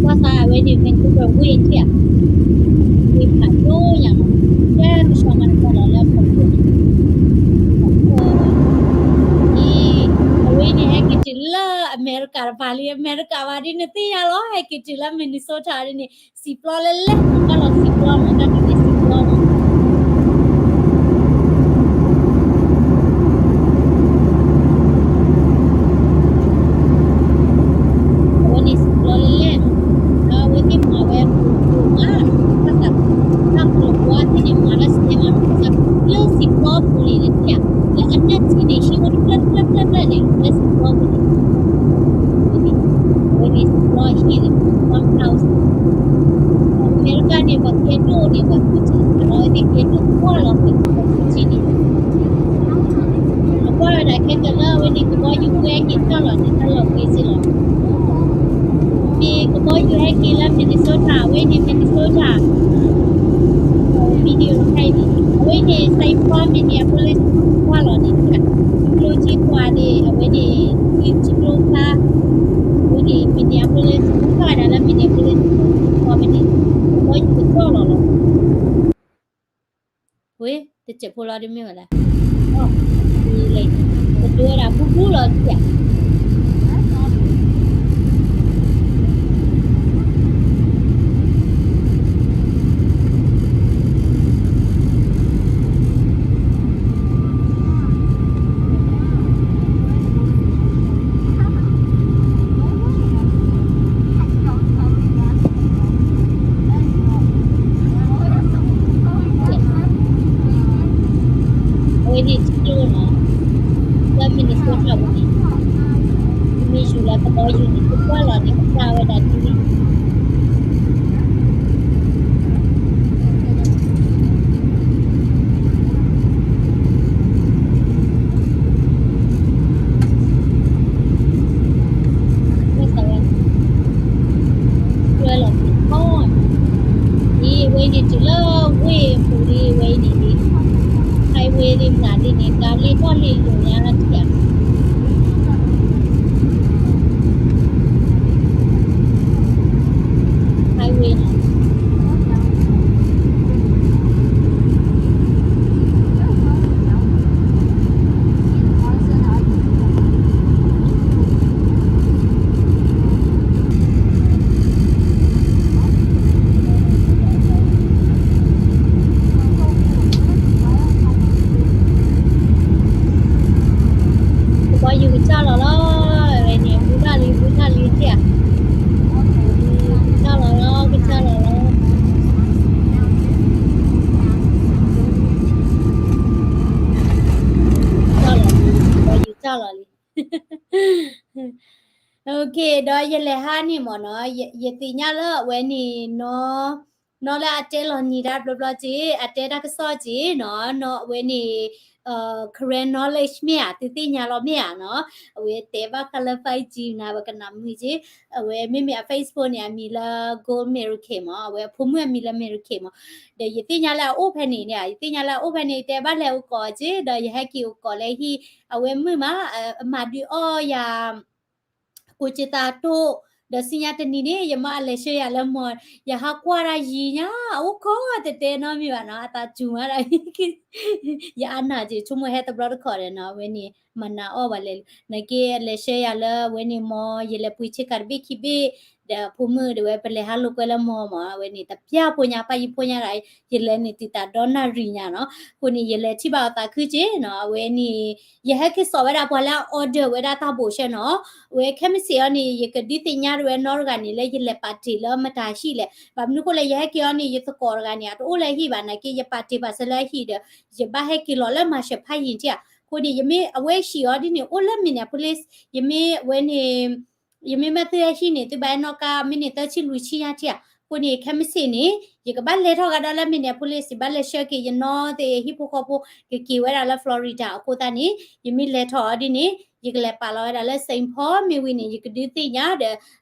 ကွၢ်သးအဝဲန့ၣ် Vancouver ဝ့ၢ်ထံၣ်ဧါ, ဝ့ၢ်ဖးဒိၣ်ညါမး, ကဲကဆှီမးတကီၢ်လီၤလၢအဖီခိၣ်န့ၣ်, အံၤ အဝဲန့ၣ်ဟဲက့ၤတုၤလၢအမဲရကၤတပၤလံ, အမဲရကၤဘၣ်ဒ်နသ့ၣ်ညါလီၤ, ဟဲက့ၤတုၤလၢ Minnesota ဒ်န့ၣ် စံာ်ပျီလဲၣ်လဲၣ်, ကွၢ်လီၤစံာ်ပျီမး, တၢ်ဒ်န့ၣ်စံာ်ပျီမး. အဝဲန့ၣ်စံာ်ပျီလဲၣ်လဲၣ်, ဒီးအဝဲသ့ၣ်မၤဝဲပူၤပူၤမး, ဘၣ်ဆၣ် တၢ်ပူၤပူၤအသ့ၣ်န့ၣ် မၤလၢစတဲမး, ဘၣ်ဆၣ် လၢစံာ်ပျီပူၤန့ၣ် နထံၣ်ဧါ, လၢအနၢ်ထံန့ၣ် ဟံၣ်ဝဲတဖျၢၣ်တဖျၢၣ်တဖျၢၣ်တဖျၢၣ်န့ၣ် လၢစံာ်ပျီပူၤန့ၣ် အဝဲန့ၣ်စံာ်ပျီဟံၣ်န့ၣ် farmhouse, အမဲရကၤန့ၣ် ပှၤကဲဒိၣ်န့ၣ် ပှၤသူၣ်ထံၣ်သးလီၤ, အဝဲသ့ၣ်ကဲဒိၣ်ကွၢ်လီၤ ပှၤသူၣ်ထံၣ်န့ၣ် ကွၢ်ဝဲဒၣ်ခဲကလၢာ် အဝဲန့ၣ် ကဘီယူၤဟဲက့ၤထီၣ်လီၤန့ၣ် တၢ်လီၢ်ဝဲစ့ၢ်လီၤ. မ့ၢ်ကဘီယူၤဟဲက့ၤလၢ Minnesota, အဝဲန့ၣ် Minnesota, video တခါအံၤန့ၣ် အဝဲန့ၣ် စံာ်ပျီ Minneapolis ကွၢ်လီၤန့ၣ် ကျိၣ်စ့ပှၤန့ၣ် အဝဲန့ၣ် ထံကျိဖျါ, အဝဲန့ၣ် Minneapolis ကွၢ်ဝဲဒၣ်လၢ Minneapolis န့ၣ် ကဘီယူၤကထီၣ်လီၤလီၤ. ဝဲ တစဲးဖိလီၤဒ်မ့ၢ်ဝဲလဲၣ်, လဲၣ်, ကဒိဝဲဒၣ်ဘူးဘူးလီၤဒ်ဧါ. Minnesota ပူၤန့ၣ်, မ့ၢ်ယူၤလၢကဘီယူၤန့ၣ် ကကွၢ်လီၤန့ၣ် ကစၢ်ဝဲဒၣ်ဒ်န့ၣ် မ့ၢ်သးဝဲ တွဲလီၤကီၢ်, ဒ်ဝဲအံၤန့ၣ် တုၤလၢဝ့ၢ်ပူၤဒ်ဝဲအံၤန့ၣ်ဒ် highway ဒ်မနုၤဒ်န့ၣ် ကါလ့ၢ်ထီၣ်လ့ၢ်လိၤညါထံၣ်ဧါ, highway န့ၣ် ကဘီယူၤကစၢ်လီၤလီၤ, ဝဲန့ၣ် ဘူးထီၣ်လံ ဘူးထီၣ်လံထံၣ်ဧါ, ကစၢ်လီၤလီၤ ကစၢ်လီၤလီၤ, ကစၢ်လီၤ, ကဘီယူၤစၢ်လီၤလံ. ဒီးယလဲၤဟးန့ၣ်မ့ၢ်နီၤ, ယသ့ၣ်ညါလၢအဝဲန့ၣ်နီၤ, နီၤလၢအတဲလီၤနံၤတၢ်ဘျီဘျီက့ၤ, အတဲတၢ်ကစီၣ်က့ၤနီၤ, နီၤအဝဲန့ၣ် Karen knowledge မ့ၢ်ဧါ, သုသ့ၣ်ညါလီၤမ့ၢ်ဧါနီၤ, အဝဲတဲဘၣ်ဃးလၢ five G နၤ ပကနၣ်မုာ်က့ၤ, အဝဲမ့မ့ၢ်အ Facebook န့ၣ် အမံၤလၢ Gold Mary Kay မ့ၢ်, အဝဲအဖိမုၣ်အမံၤလၢ Mary Kay မ့ၢ်, ဒီးယသ့ၣ်ညါလၢအအိၣ်ဖဲန့ၣ်န့ၣ်, ယသ့ၣ်ညါလၢအအိၣ်ဖဲန့ၣ် တဲဘၣ်လဲၤအိၣ်ကိးက့ၤ, ဒီးယဟဲက့ၤအိၣ်ကိးလၢဟံၣ်, အဝဲမုာ်မး, အမၤဒုးအီၣ်ယၤ ကိးက့ၤသးတိၢ်, ဒီးဆူညါတနံၤန့ၣ် ယမ့ၢ်အလဲၤဆှၢယၤလၢမီၢ်, ယဟးကွၢ်တၢ်ယံၤညါ, အအိၣ်ခိးတတဲနီတမံၤဘၣ်နီၤ, အသးစူၤမးဒီး ယအါနၢ်က့ၤ ဆိကမိၣ်ဟဲတဘျီတခီၣ်ဒီးနီၤ, အဝဲန့ၣ် မၤနးအီၣ်ဘၣ်လဲၣ်, နာ်က့အလဲၤဆှၢယၤလၢအဝဲန့ၣ်မီၢ်, ယလဲၤပှ့ၤဆ့ကၤတဘ့ၣ်ခံဘ့ၣ်, ဒီးအဖိမုၣ်ဒီးဝဲပလဲၤဟးလိာ်ကွဲလၢမီၢ်မး, အဝဲန့ၣ် တပျၢ်ဖိညါ ပၢ်ယံၤဖိညါဒီး ယလဲၤန့ၣ်တုၤသးဒီနၣ်ရံၣ်ညါနီၤ, အဃိန့ၣ် ယလဲၤထံၣ်ဘၣ်အသးခုက့ၤနီၤ, အဝဲန့ၣ် ယဟဲက့ၤစိာ်ဝဲဒၣ်ပှၤလၢအ order ဝဲဒၣ်တၢ်ဘိးဆဲနီၤ, အဝဲခဲမုၢ်ဆ့ၣ်အီၤန့ၣ် ယကဒုးသ့ၣ်ညါဒၣ်ဝဲနီတဂၤန့ၣ် လၢယလဲၤပာ်တ့ၢ်လၢမတၤဟံၣ်လဲၣ်, ဘၣ်မနုၤအဃိလဲၣ် ယဟဲက့ၤအီၤန့ၣ် ယသကိးတဂၤန့ၣ် အတအိၣ်လၢဟံၣ်ဘၣ်, နာ်က့ယပာ်တ့ၢ်ဘၣ်စၢၤလၢအဟံၣ်ဒီး ယဘၣ်ဟဲက့ၤလီၤလၢ Marshall ဖးယံၤထံၣ်ဧါ, အဃိန့ၣ် ယမ့ၢ်အဝဲဟံၣ်အီၤဒ်န့ၣ် အိၣ်လၢ Minneapolis, ယမ့ၢ်ဝဲန့ၣ် ယမ့ၢ်မၤသုဟဲဟံၣ်န့ၣ် သုဘၣ်ဟဲနီၣ်ကါ မ့ၢ်န့ၣ် သၢဆံလွံၢ်ဆံညါထံၣ်ဧါ, အဃိန့ၣ် ခဲမုၢ်ဆ့ၣ်န့ၣ် ယကဘၣ်လဲၤထီၣ်ကဒီးလၢ Minneapolis, ယဘၣ်လဲၤဆှၢက့ၤယနီၢ်သ့ၣ်ဟံၣ်ဖိဃီဖိ ကက့ၤဝဲဒၣ်လၢ Florida အဃိသတးန့ၣ် ယမ့ၢ်လဲၤထီၣ်အီၤဒ်န့ၣ် ယကလဲၤပာ်လီၤဝဲဒၣ်လၢ Saint Paul မ့ၢ်ဝံၤန့ၣ် ယကဒုးသ့ၣ်ညါဒီး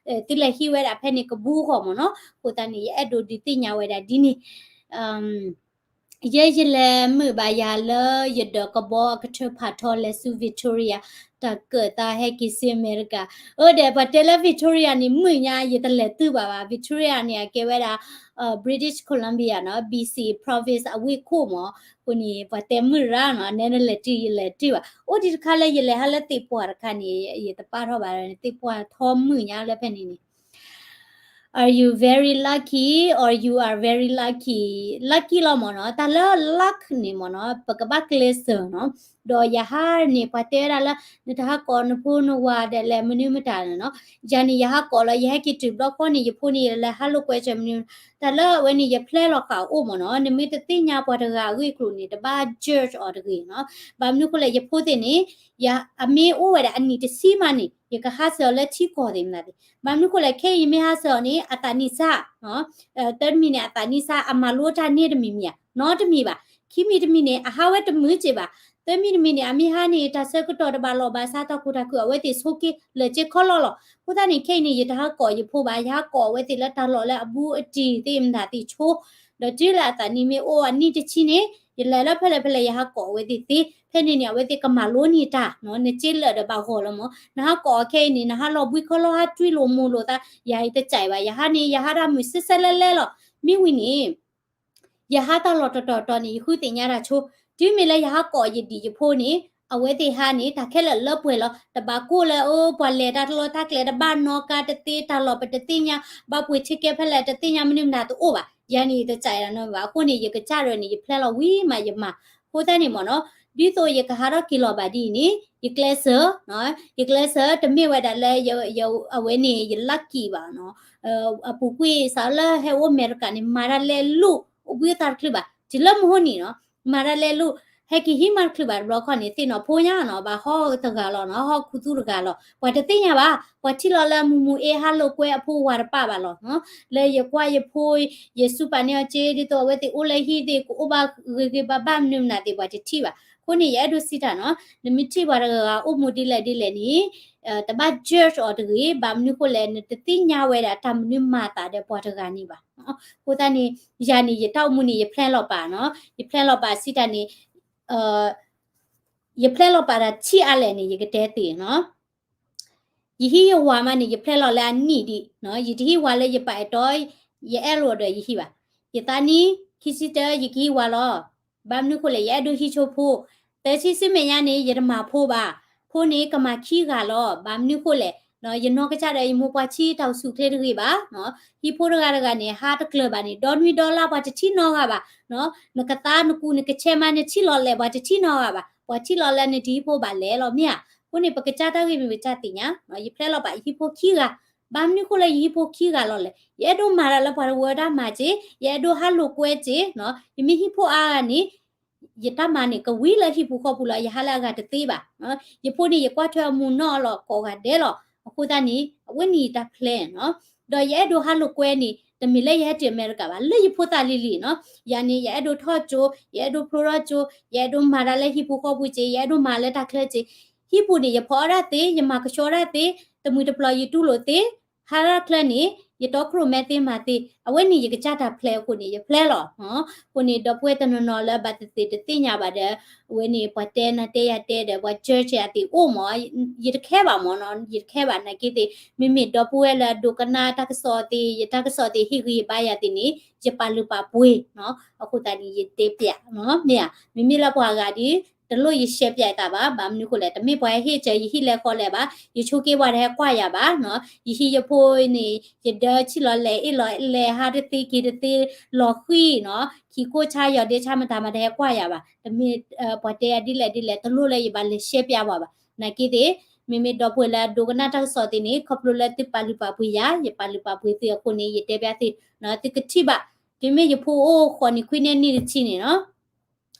သုလဲၤဟံးဝဲဒၣ်ဖဲန့ၣ်ကဘူးဂီၢ်မ့ၢ်နီၤ, အဃိသတးန့ၣ် ယအဲၣ်ဒိးဒုးသ့ၣ်ညါဝဲဒၣ်ဒ်န့ၣ် ယဲယလဲၤမုာ်ဘၣ်ယၤလၢယဒၢးကဘီအကထၢဖးထီလဲၤဆူ Victoria, တၢ်ကၢၣ်သးဟဲက့ၤဆူအမဲရကၤ, အိၣ်ဒီးပှၤတဲလၢ Victoria န့ၣ် မုာ်ညါ ယတလဲၤတုၤဘၣ်ဘၣ်, Victoria န့ၣ် အကဲဝဲဒၣ် British Columbia နီၤ, B C province အဝ့ၢ်ခိၣ်မး, အဃိန့ၣ် ပှၤတဲမုာ်ရၣ်နီၤ, နဲနလဲၤတုၤယလဲၤတုၤဘၣ်, အိၣ်ဒံးတခါလၢယလဲၤဟးလၢသ့ၣ်ပှၢ်တခါန့ၣ် ယတပာ်ထီၣ်ဘၣ်, သ့ၣ်ပှၢ်ထီမုာ်ညါလၢဖဲန့ၣ်န့ၣ် Are you very lucky or you are very lucky? Lucky လီၤမ့ၢ်နီၤ, တၢ်လၢ luck န့ၣ်မ့ၢ်နီၤ ပကဘၣ်ကျဲးစၢးနီၤ, ဒီးယဟးန့ၣ် ပှၤတဲဝဲဒၣ်လၢ နတဟးကိးနဖိနဝၤဒဲးလဲၣ် မနုၤမတၤန့ၣ်နီၤ, ယၤန့ၣ် ယဟးကိးလီၤ, ယဟဲက့ၤတုၤဘျီဃီန့ၣ် ယဖိန့ၣ် ယလဲၤဟးလိာ်ကွဲစၢၤမနုၤ, တၢ်လၢအဝဲန့ၣ် ယဖျဲလီၤဃာ်အိၣ်မ့ၢ်နီၤ, နမ့ၢ်တသ့ၣ်ညါပှၤတဂၤအဂ့ၢ်အကျိၤန့ၣ် တဘၣ် judge အီၤတဂ့ၤနီၤ, ဘၣ်မနုၤဃိလဲၣ် ယဖိသ့ၣ်န့ၣ် အမ့ၢ်အိၣ်ဝဲဒၣ်အနံၣ်တဆံမးန့ၣ် ယကဟးဆှၢအီၤလၢထံကီၢ်သ့ၣ်မနုၤသ့ၣ်, ဘၣ်မနုၤဃိလဲၣ် ခဲအံၤယမ့ၢ်ဟးဆှၢအီၤန့ၣ် အသးနံၣ်ဆါ, တၢ်တမံၤန့ၣ် အသးနံၣ်ဆါ အမၤလိတၢ်န့ၢ်တမံၤမံၤဧါ, နီတမံၤဘၣ်, ခံမံၤတမံၤန့ၣ် အဟးဝဲတမုာ်က့ၤဘၣ်, သၢမံၤတမံၤန့ၣ် အမ့ၢ်ဟးန့ၣ် တၢ်ဆၢကတီၢ်တဘၣ်လီၢ်ဘၣ်ဆၣ် တၢ်ခိၣ်တၢ်ခုၣ်အဝဲသ့ၣ်ဆိးက့ၤ လၢာ်က့ၤခီလီလီၤ, အဃိသတးန့ၣ် ခဲအံၤန့ၣ် ယတဟးကိးယဖိဘၣ်, ယဟးကိးအဝဲသ့ၣ်လၢတၢ်လီၢ်လၢအဘူးအတံၢ်သ့ၣ်မတၤသ့ၣ်ဆိ, ဒီးတုၤလၢအသးနံၣ်မ့ၢ်အိၣ်အနံၣ်တဆံန့ၣ် ယလဲၤလၢဖဲလဲၣ်ဖဲလဲၣ် ယဟးကိးအဝဲသ့ၣ်သ့, ဖဲန့ၣ်န့ၣ် အဝဲသ့ၣ်ကမၤလိန့ၢ်တၢ်, နက့လၢာ်ဒီးဘၣ်ဂီၤလီၤမး, နဟးကိးအခဲအံၤန့ၣ် နဟးလီၤဘှံးခီလီၤ ဟးတွံၢ်လိာ်မိၢ်လိာ်သး, ယၤအံၤတကးဘၣ်, ယဟးန့ၣ် ယဟးတၢ်မုာ်စဲစဲလဲလဲလီၤ, မ့ၢ်ဝံၤန့ၣ် ယဟးတၢ်လီၢ်တတီၤတီၤန့ၣ် ယဃုသ့ၣ်ညါတၢ်ဆိ, တုၤမ့ၢ်လၢယဟးကိးယဒံၣ်ယဖိန့ၣ် အဝဲသ့ၣ်ဟးန့ၣ် တၢ်ခဲလၢာ်လၢပှဲၤလီၤ, တဘၣ်ကိၢ်လၢ အိၣ် ပှၤလဲၤတၢ်လီၢ်တၢ်ကျဲတဘၣ် နီၣ်ကါတသ့ တၢ်လီၢ်ပတသ့ၣ်ညါ, ဘၣ်ပှ့ၤ ticket ဖဲလဲၣ်တသ့ၣ်ညါ မနုၤမတၤတအိၣ်ဘၣ်, ယၤန့ၣ်ယတကးဒၣ်နီတမံၤဘၣ်, အဃိန့ၣ် ယကစၢ်ဒၣ်န့ၣ် ယဖျဲလီၤဝံၤမးယမၤ, အဃိသတးန့ၣ်မ့ၢ်နီၤ, ဒ်သိးယကဟးထီၣ်က့ၤလီၤဘၣ်ဒ်အံၤန့ၣ် ယကျဲးစၢး, ယကျဲးစၢး တမ့ၢ်ဝဲဒၣ်လၢ အဝဲန့ၣ် ယ lucky ဘၣ်နီၤ, အပူၤကွံာ်စးလၢဟဲအိၣ်အမဲရကၤန့ၣ် မၤတၢ်လဲၤလိာ် အိၣ်ဘှံးအသးတချုးဘၣ်, တုၤလၢမဟိန့ၣ်နီၤ မၤတၢ်လဲၤလိာ်, ဟဲက့ၤဟံးမးတချုးဘၣ်တဘျီခီန့ၣ် သ့ၣ်နီၣ်ဖိညါနီၤ ဘၣ်ဟီၣ်တဂၤလီၤနီၤ ဟီၣ်ခူသူၣ်တဂၤလီၤ ပှၤတသ့ၣ်ညါဘၣ် ပှၤထံၣ်လီၤလၢမူမူအ့ဟးလိာ်ကွဲအဖိဝၤတပာ်ဘၣ်လီၤနီၤ လၢယကွၢ်ယဖိ ယစူးပာ်န့ၢ်အီၤက့ ဒ်သိးအဝဲသ့ၣ်အိၣ်လၢဟံၣ်သ့ၣ် ကအိၣ်ဘၣ်ဂ့ၤဂ့ၤဘၣ်ဘၣ်မနုၤမနုၤသ့ၣ် ပှၤတထံၣ်ဘၣ် အဃိန့ၣ် ယအဲၣ်ဒိးစံးတၢ်နီၤ နမ့ၢ်ထံၣ်ပှၤတဂၤဂၤအိၣ်မူဒ်လဲၣ်ဒ်လဲၣ်န့ၣ် တဘၣ် judge အီၤတဂ့ၤ ဘၣ်မနုၤဃိလဲၣ် နတသ့ၣ်ညါဝဲဒၣ်တၢ်မနုၤမၤသးဒီးပှၤတဂၤန့ၣ်ဘၣ် အဃိသတးန့ၣ် ယၤန့ၣ် ယတၢ်အိၣ်မူန့ၣ် ယ plan လီၤပာ်နီၤ ယ plan လီၤပာ်စံးတၢ်န့ၣ် ယ plan လီၤပာ်တၢ်ထံၣ်အါလဲၣ်န့ၣ် ယကတဲသ့နီၤ ယဟံးယဝၤမးန့ၣ် ယ plan လီၤလၢအနံၣ်ဒံးနီၤ ယတဟံးဝၤလၢယပာ်အဲၣ်တီ ယအဲၣ်လိာ်ဒီးယဟံးဘၣ် ယသးနံၣ် ခံဆံတၢ ယကဟံးဝၤလီၤ ဘၣ်မနုၤဃိလဲၣ် ယအဲၣ်ဒိးဟံးဆိဖိ သၢဆံဆူမဲာ်ညါန့ၣ် ယတမၤဖိဘၣ် ဖိန့ၣ်ကမၤခံဂၤလီၤ ဘၣ်မနုၤဃိလဲၣ် ယနီၢ်ကစၢ်ဒီးယမိၢ်ပှၢ်ထံတၢ်အိၣ်ဆူၣ်ချ့တဂ့ၤဘၣ် ဟံးဖိတဂၤတဂၤန့ၣ် ဟးတကျၢၤဘၣ်န့ၣ် ဒီနွံဒီလါပှၤတထံၣ်နီတဂၤဘၣ် နကသါနကူနကဆဲးမး နထံၣ်လီၤလဲၣ် ပှၤတထံၣ်နီတဂၤဘၣ် ပှၤထံၣ်လီၤလၢနတဟံးဖိဘၣ်လဲၣ်လီၤ မ့ၢ်ဧါ အဃိန့ၣ် ပကစၢ်တၢ်ဂ့ၢ်မ့ၢ်ပကစၢ်သ့ၣ်ညါ ယ plan လီၤပာ် ယဟံးဖိခံဂၤ ဘၣ်မနုၤဃိလၢယဟံးဖိခံဂၤလီၤလဲၣ် ယအဲၣ်ဒိးမၤတၢ်လၢပှၤတဝၢတၢ်မၤက့ ယအဲၣ်ဒိးဟးလိာ်ကွဲက့ ယမ့ၢ်ဟံးဖိအါဂၤန့ၣ် ယတၢ်မၤန့ၣ် ကဝံၤလၢဟံၣ်ပူၤဃီပူၤလီၤ ယဟးလၢအဂၤတသ့ဘၣ် ယဖိန့ၣ် ယကွၢ်ထွဲအမူနီၢ်လီၤ ကိးဂၤဒဲးလီၤ အဃိသတးန့ၣ် အဝဲန့ၣ်ယတၢ် plan နီၤ ဒီးယအဲၣ်ဒိးဟးလိာ်ကွဲန့ၣ် တမ့ၢ်လၢယဟဲတုၤအမဲရကၤဘၣ် လၢယဖိသၣ်လံၤလံၤနီၤ ယၤန့ၣ် ယအဲၣ်ဒိးထီၣ်ကၠိ ယအဲၣ်ဒိးဖျိထီၣ်ကၠိ ယအဲၣ်ဒိးမၤတၢ်လၢဟံၣ်ပူၤဃီပူၤက့ ယအဲၣ်ဒိးမၤလၢတၢ်ချၢက့ ဟံၣ်ပူၤန့ၣ် ယဖီအီၣ်ဒၣ်သ့ ယမၤကဆှီဒၣ်သ့ တမှံၤတပျီၤယတူၢ်လိာ်သ့ ဟးတၢ်ချၢန့ၣ် ယတီခိၣ်ရိၣ်မဲသ့မၤသ့ အဝဲန့ၣ်ယကစၢ်တၢ် plan အဃိန့ၣ် ယ plan လီၤ အဃိန့ၣ် ဒီပုၢ်ဝဲၢ်တနီၤနီၤလၢဘၣ်သ့ၣ်သ့ၣ်တသ့ၣ်ညါဘၣ်ဒီး အဝဲန့ၣ် ပှၤတဲနၤတဲယၤတဲဒီး ပှၤ judge ယၤသ့ၣ်အိၣ်မး ယတခဲဘၣ်မးနီၤ ယတခဲဘၣ် နာ်က့သ့ၣ် မ့မ့ၢ်ဒီပုၢ်ဝဲၢ်လၢအဒိကနၣ်တၢ်ကစီၣ်သ့ၣ် ယတၢ်ကစီၣ်သ့ၣ်ဟ့ၣ်ဂံၢ်ဘါယၤသ့ၣ်န့ၣ် ယပာ်လုၢ်ပာ်ပှ့ၤနီၤ အဃိသတးန့ၣ် ယတဲပျးနီၤ မ့ၢ်ဧါ မ့မ့ၢ်လၢပှၤဂၤဒီး တလိၣ်ယ share ပျးအသးဘၣ် ဘၣ်မနုၤဃိလဲၣ် တမ့ၢ်ပှၤဟဲဟ့ၣ်စၢၤယဟံၣ်လဲၤဃီလဲၣ်ဘၣ် ယဆိးက့ပှၤတဟဲကွၢ်ယၤဘၣ်နီၤ ယဟံၣ်ယဖိန့ၣ် ယဒၢဆံၣ်လီၤလဲၤအ့ၣ်လီၤလဲၤဟးတသ့က့ၤတသ့ လီၤဃံၤနီၤ ခံကိၢ်ဆါယီၤဒ့ဆါမတၤမတၤဟဲကွၢ်ယၤဘၣ် တမ့ၢ် ပှၤတဲယၤဒ်လဲၣ်ဒ်လဲၣ် တလိၣ်လၢယဘၣ်လဲၤ share ပျးပှၤဘၣ် နာ်က့သ့ၣ် မ့မ့ၢ်ဒီပုၢ်ဝဲၢ်လၢအဒိကနၣ်တၢ်ကစီၣ်သ့ၣ်န့ၣ် ခီဖျိလၢသုပာ်လုၢ်ပာ်ပှ့ၤယၤ ယပာ်လုၢ်ပာ်ပှ့ၤသုအဃိန့ၣ် ယတဲပျးသု သုကထံၣ်ဘၣ် တုၤမ့ၢ်ယဖိအိၣ်ဃိးနံၣ်ခွံနံၣ်နံၣ်တဆံန့ၣ်နီၤ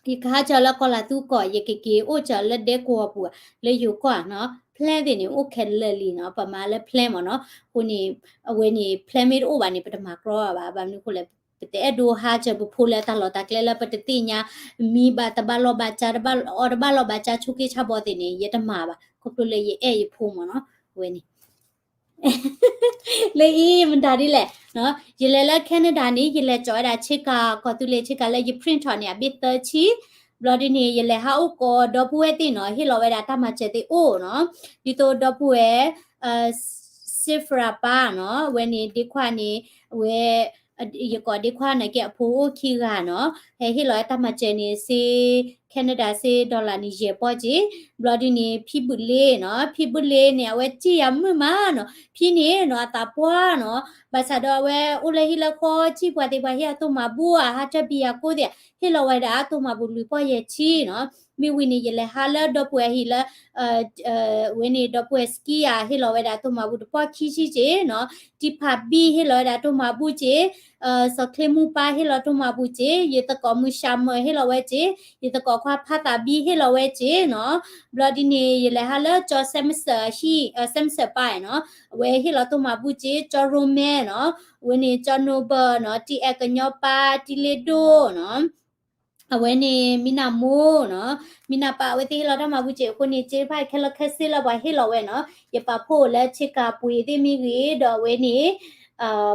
ယကဟးစၢၤလၢကီၢ်လၤသူကီၢ် ယကက့ၤအိၣ်စၢၤလၢဒဲကဝီၤပူၤ လၢယိၤကီၢ်နီၤ plan သ့ၣ်န့ၣ် အိၣ်ခဲလၢာ်လံနီၤ ပမၤလၢ plan မးနီၤ အဃိန့ၣ် အဝဲန့ၣ် plan မ့ၢ်တအိၣ်ဘၣ်န့ၣ် ပတမၤကြီဘၣ် ဘၣ်မနုၤဃိလဲၣ် ပတအဲၣ်ဒိးဟးစၢၤပဖိလၢတၢ်လီၢ်တၢ်ကျဲလၢပတသ့ၣ်ညါ မံဘၣ်တဘၣ်လီၢ်ဘၣ်စး အီၣ်တဘၣ်လီၢ်ဘၣ်စး ဆိးက့ဆါဘီသ့ၣ်န့ၣ် ယတမၤဘၣ် ခီဖျိလၢယအဲၣ်ယဖိမးနီၤ အဝဲန့ၣ် လၢအံၤမတၤဒ်လဲၣ်, ယလဲၤလၢ Canada န့ၣ် ယလဲၤကၠီၤဝဲဒၣ်ဆ့ကၤ ကီၢ်သူလ့ၤဆ့ကၤလၢယ print ထီၣ်န့ၣ် အဘ့ၣ်သၢဆံ, ဘျီဒ်န့ၣ် ယလဲၤဟးအိၣ်ကိးဒီပုၢ်ဝဲၢ်သ့ၣ်နီၤ ဟ့ၣ်လီၤဝဲဒၣ်တၢ်မၤစၢၤသ့ၣ်အိၣ်နီၤ, ဒ်သိးဒီပုၢ်ဝဲၢ် Sifra ပၢ်နီၤ အဝဲန့ၣ်ဒ့ခွါန့ၣ် အဝဲ ယကိးဒ့ခွါန့ၣ်က့ အဖိအိၣ်ခံဂၤနီၤ, ဟဲဟ့ၣ်လီၤဝဲတၢ်မၤစၢၤန့ၣ် စ့ Canada စ့ dollar န့ၣ် ယဲၢ်ပီၢ်က့, ဘျီဒ်န့ၣ် ဖံဘူၣ်လ့နီၤ, ဖံဘူၣ်လ့န့ၣ် အဝဲစံၣ်ယၤမုာ်မးနီၤ, ဖံန့ၣ်နီၤ အသးပှၢ်နီၤ, ဘၣ်ဆၣ်ဒီးအဝဲအိၣ်လၢဟံၣ်လၢဃီ စံၣ်ပှၤသ့ၣ်ပှၤဟ့ၣ်အသိၣ်မၤဘူၣ်ဧါ ဟးထၢၣ်ဘံယၤကိၣ်သ့ၣ် ဟ့ၣ်လီၤဝဲဒၣ်အသိၣ်မၤဘူၣ်လွံၢ်ပီၢ်ယဲၢ်ဆံနီၤ, မ့ၢ်ဝံၤန့ၣ် ယလဲၤဟးလၢဒီပုၢ်ဝဲၢ်ဟံၣ်လၢ ဝဲန့ၣ် ဒီပုၢ်ဝဲၢ် Skia ဟ့ၣ်လီၤဝဲဒၣ်သိၣ်မၤဘူၣ်တပီၢ်ခံဆံက့နီၤ, တံဖးဘံၣ်ဟ့ၣ်လီၤဝဲဒၣ်သိၣ်မၤဘူၣ်က့, စီၤချ့မူပၢ်ဟ့ၣ်လီၤသိၣ်မၤဘူၣ်က့, ယသကိးမုၢ်ၡးမၢၢ်ဟ့ၣ်လီၤဝဲက့, ယသကိးခွါဖးသးဘံၣ်ဟ့ၣ်လီၤဝဲက့နီၤ, ဘျီဒ်န့ၣ် ယလဲၤဟးလၢကၠီ Samson ဟံၣ် Samson ပၢ်နီၤ, အဝဲဟ့ၣ်လီၤသိၣ်မၤဘူၣ်က့, ကၠီ Roman နီၤ, အဝဲန့ၣ် ကၠီ Noble နီၤ, တံအဲၣ်ကညီပၢ် တံလ့ဒိၣ်နီၤ အဝဲန့ၣ် မံနၤမိၢ်နီၤ, မံနၤပၢ် အဝဲသ့ၣ်ဟ့ၣ်လီၤတၢ်မၤဘူၣ်က့အဃိန့ၣ် စ့တဖၣ်ခဲလၢာ်ခဲဆ့လၢပှၤဟ့ၣ်လီၤဝဲနီၤ, ယပာ်ဖှိၣ်လၢဆ့ကၤပှ့ၤသ့ၣ်မ့ၢ်ဂ့ၤ ဒီးအဝဲန့ၣ်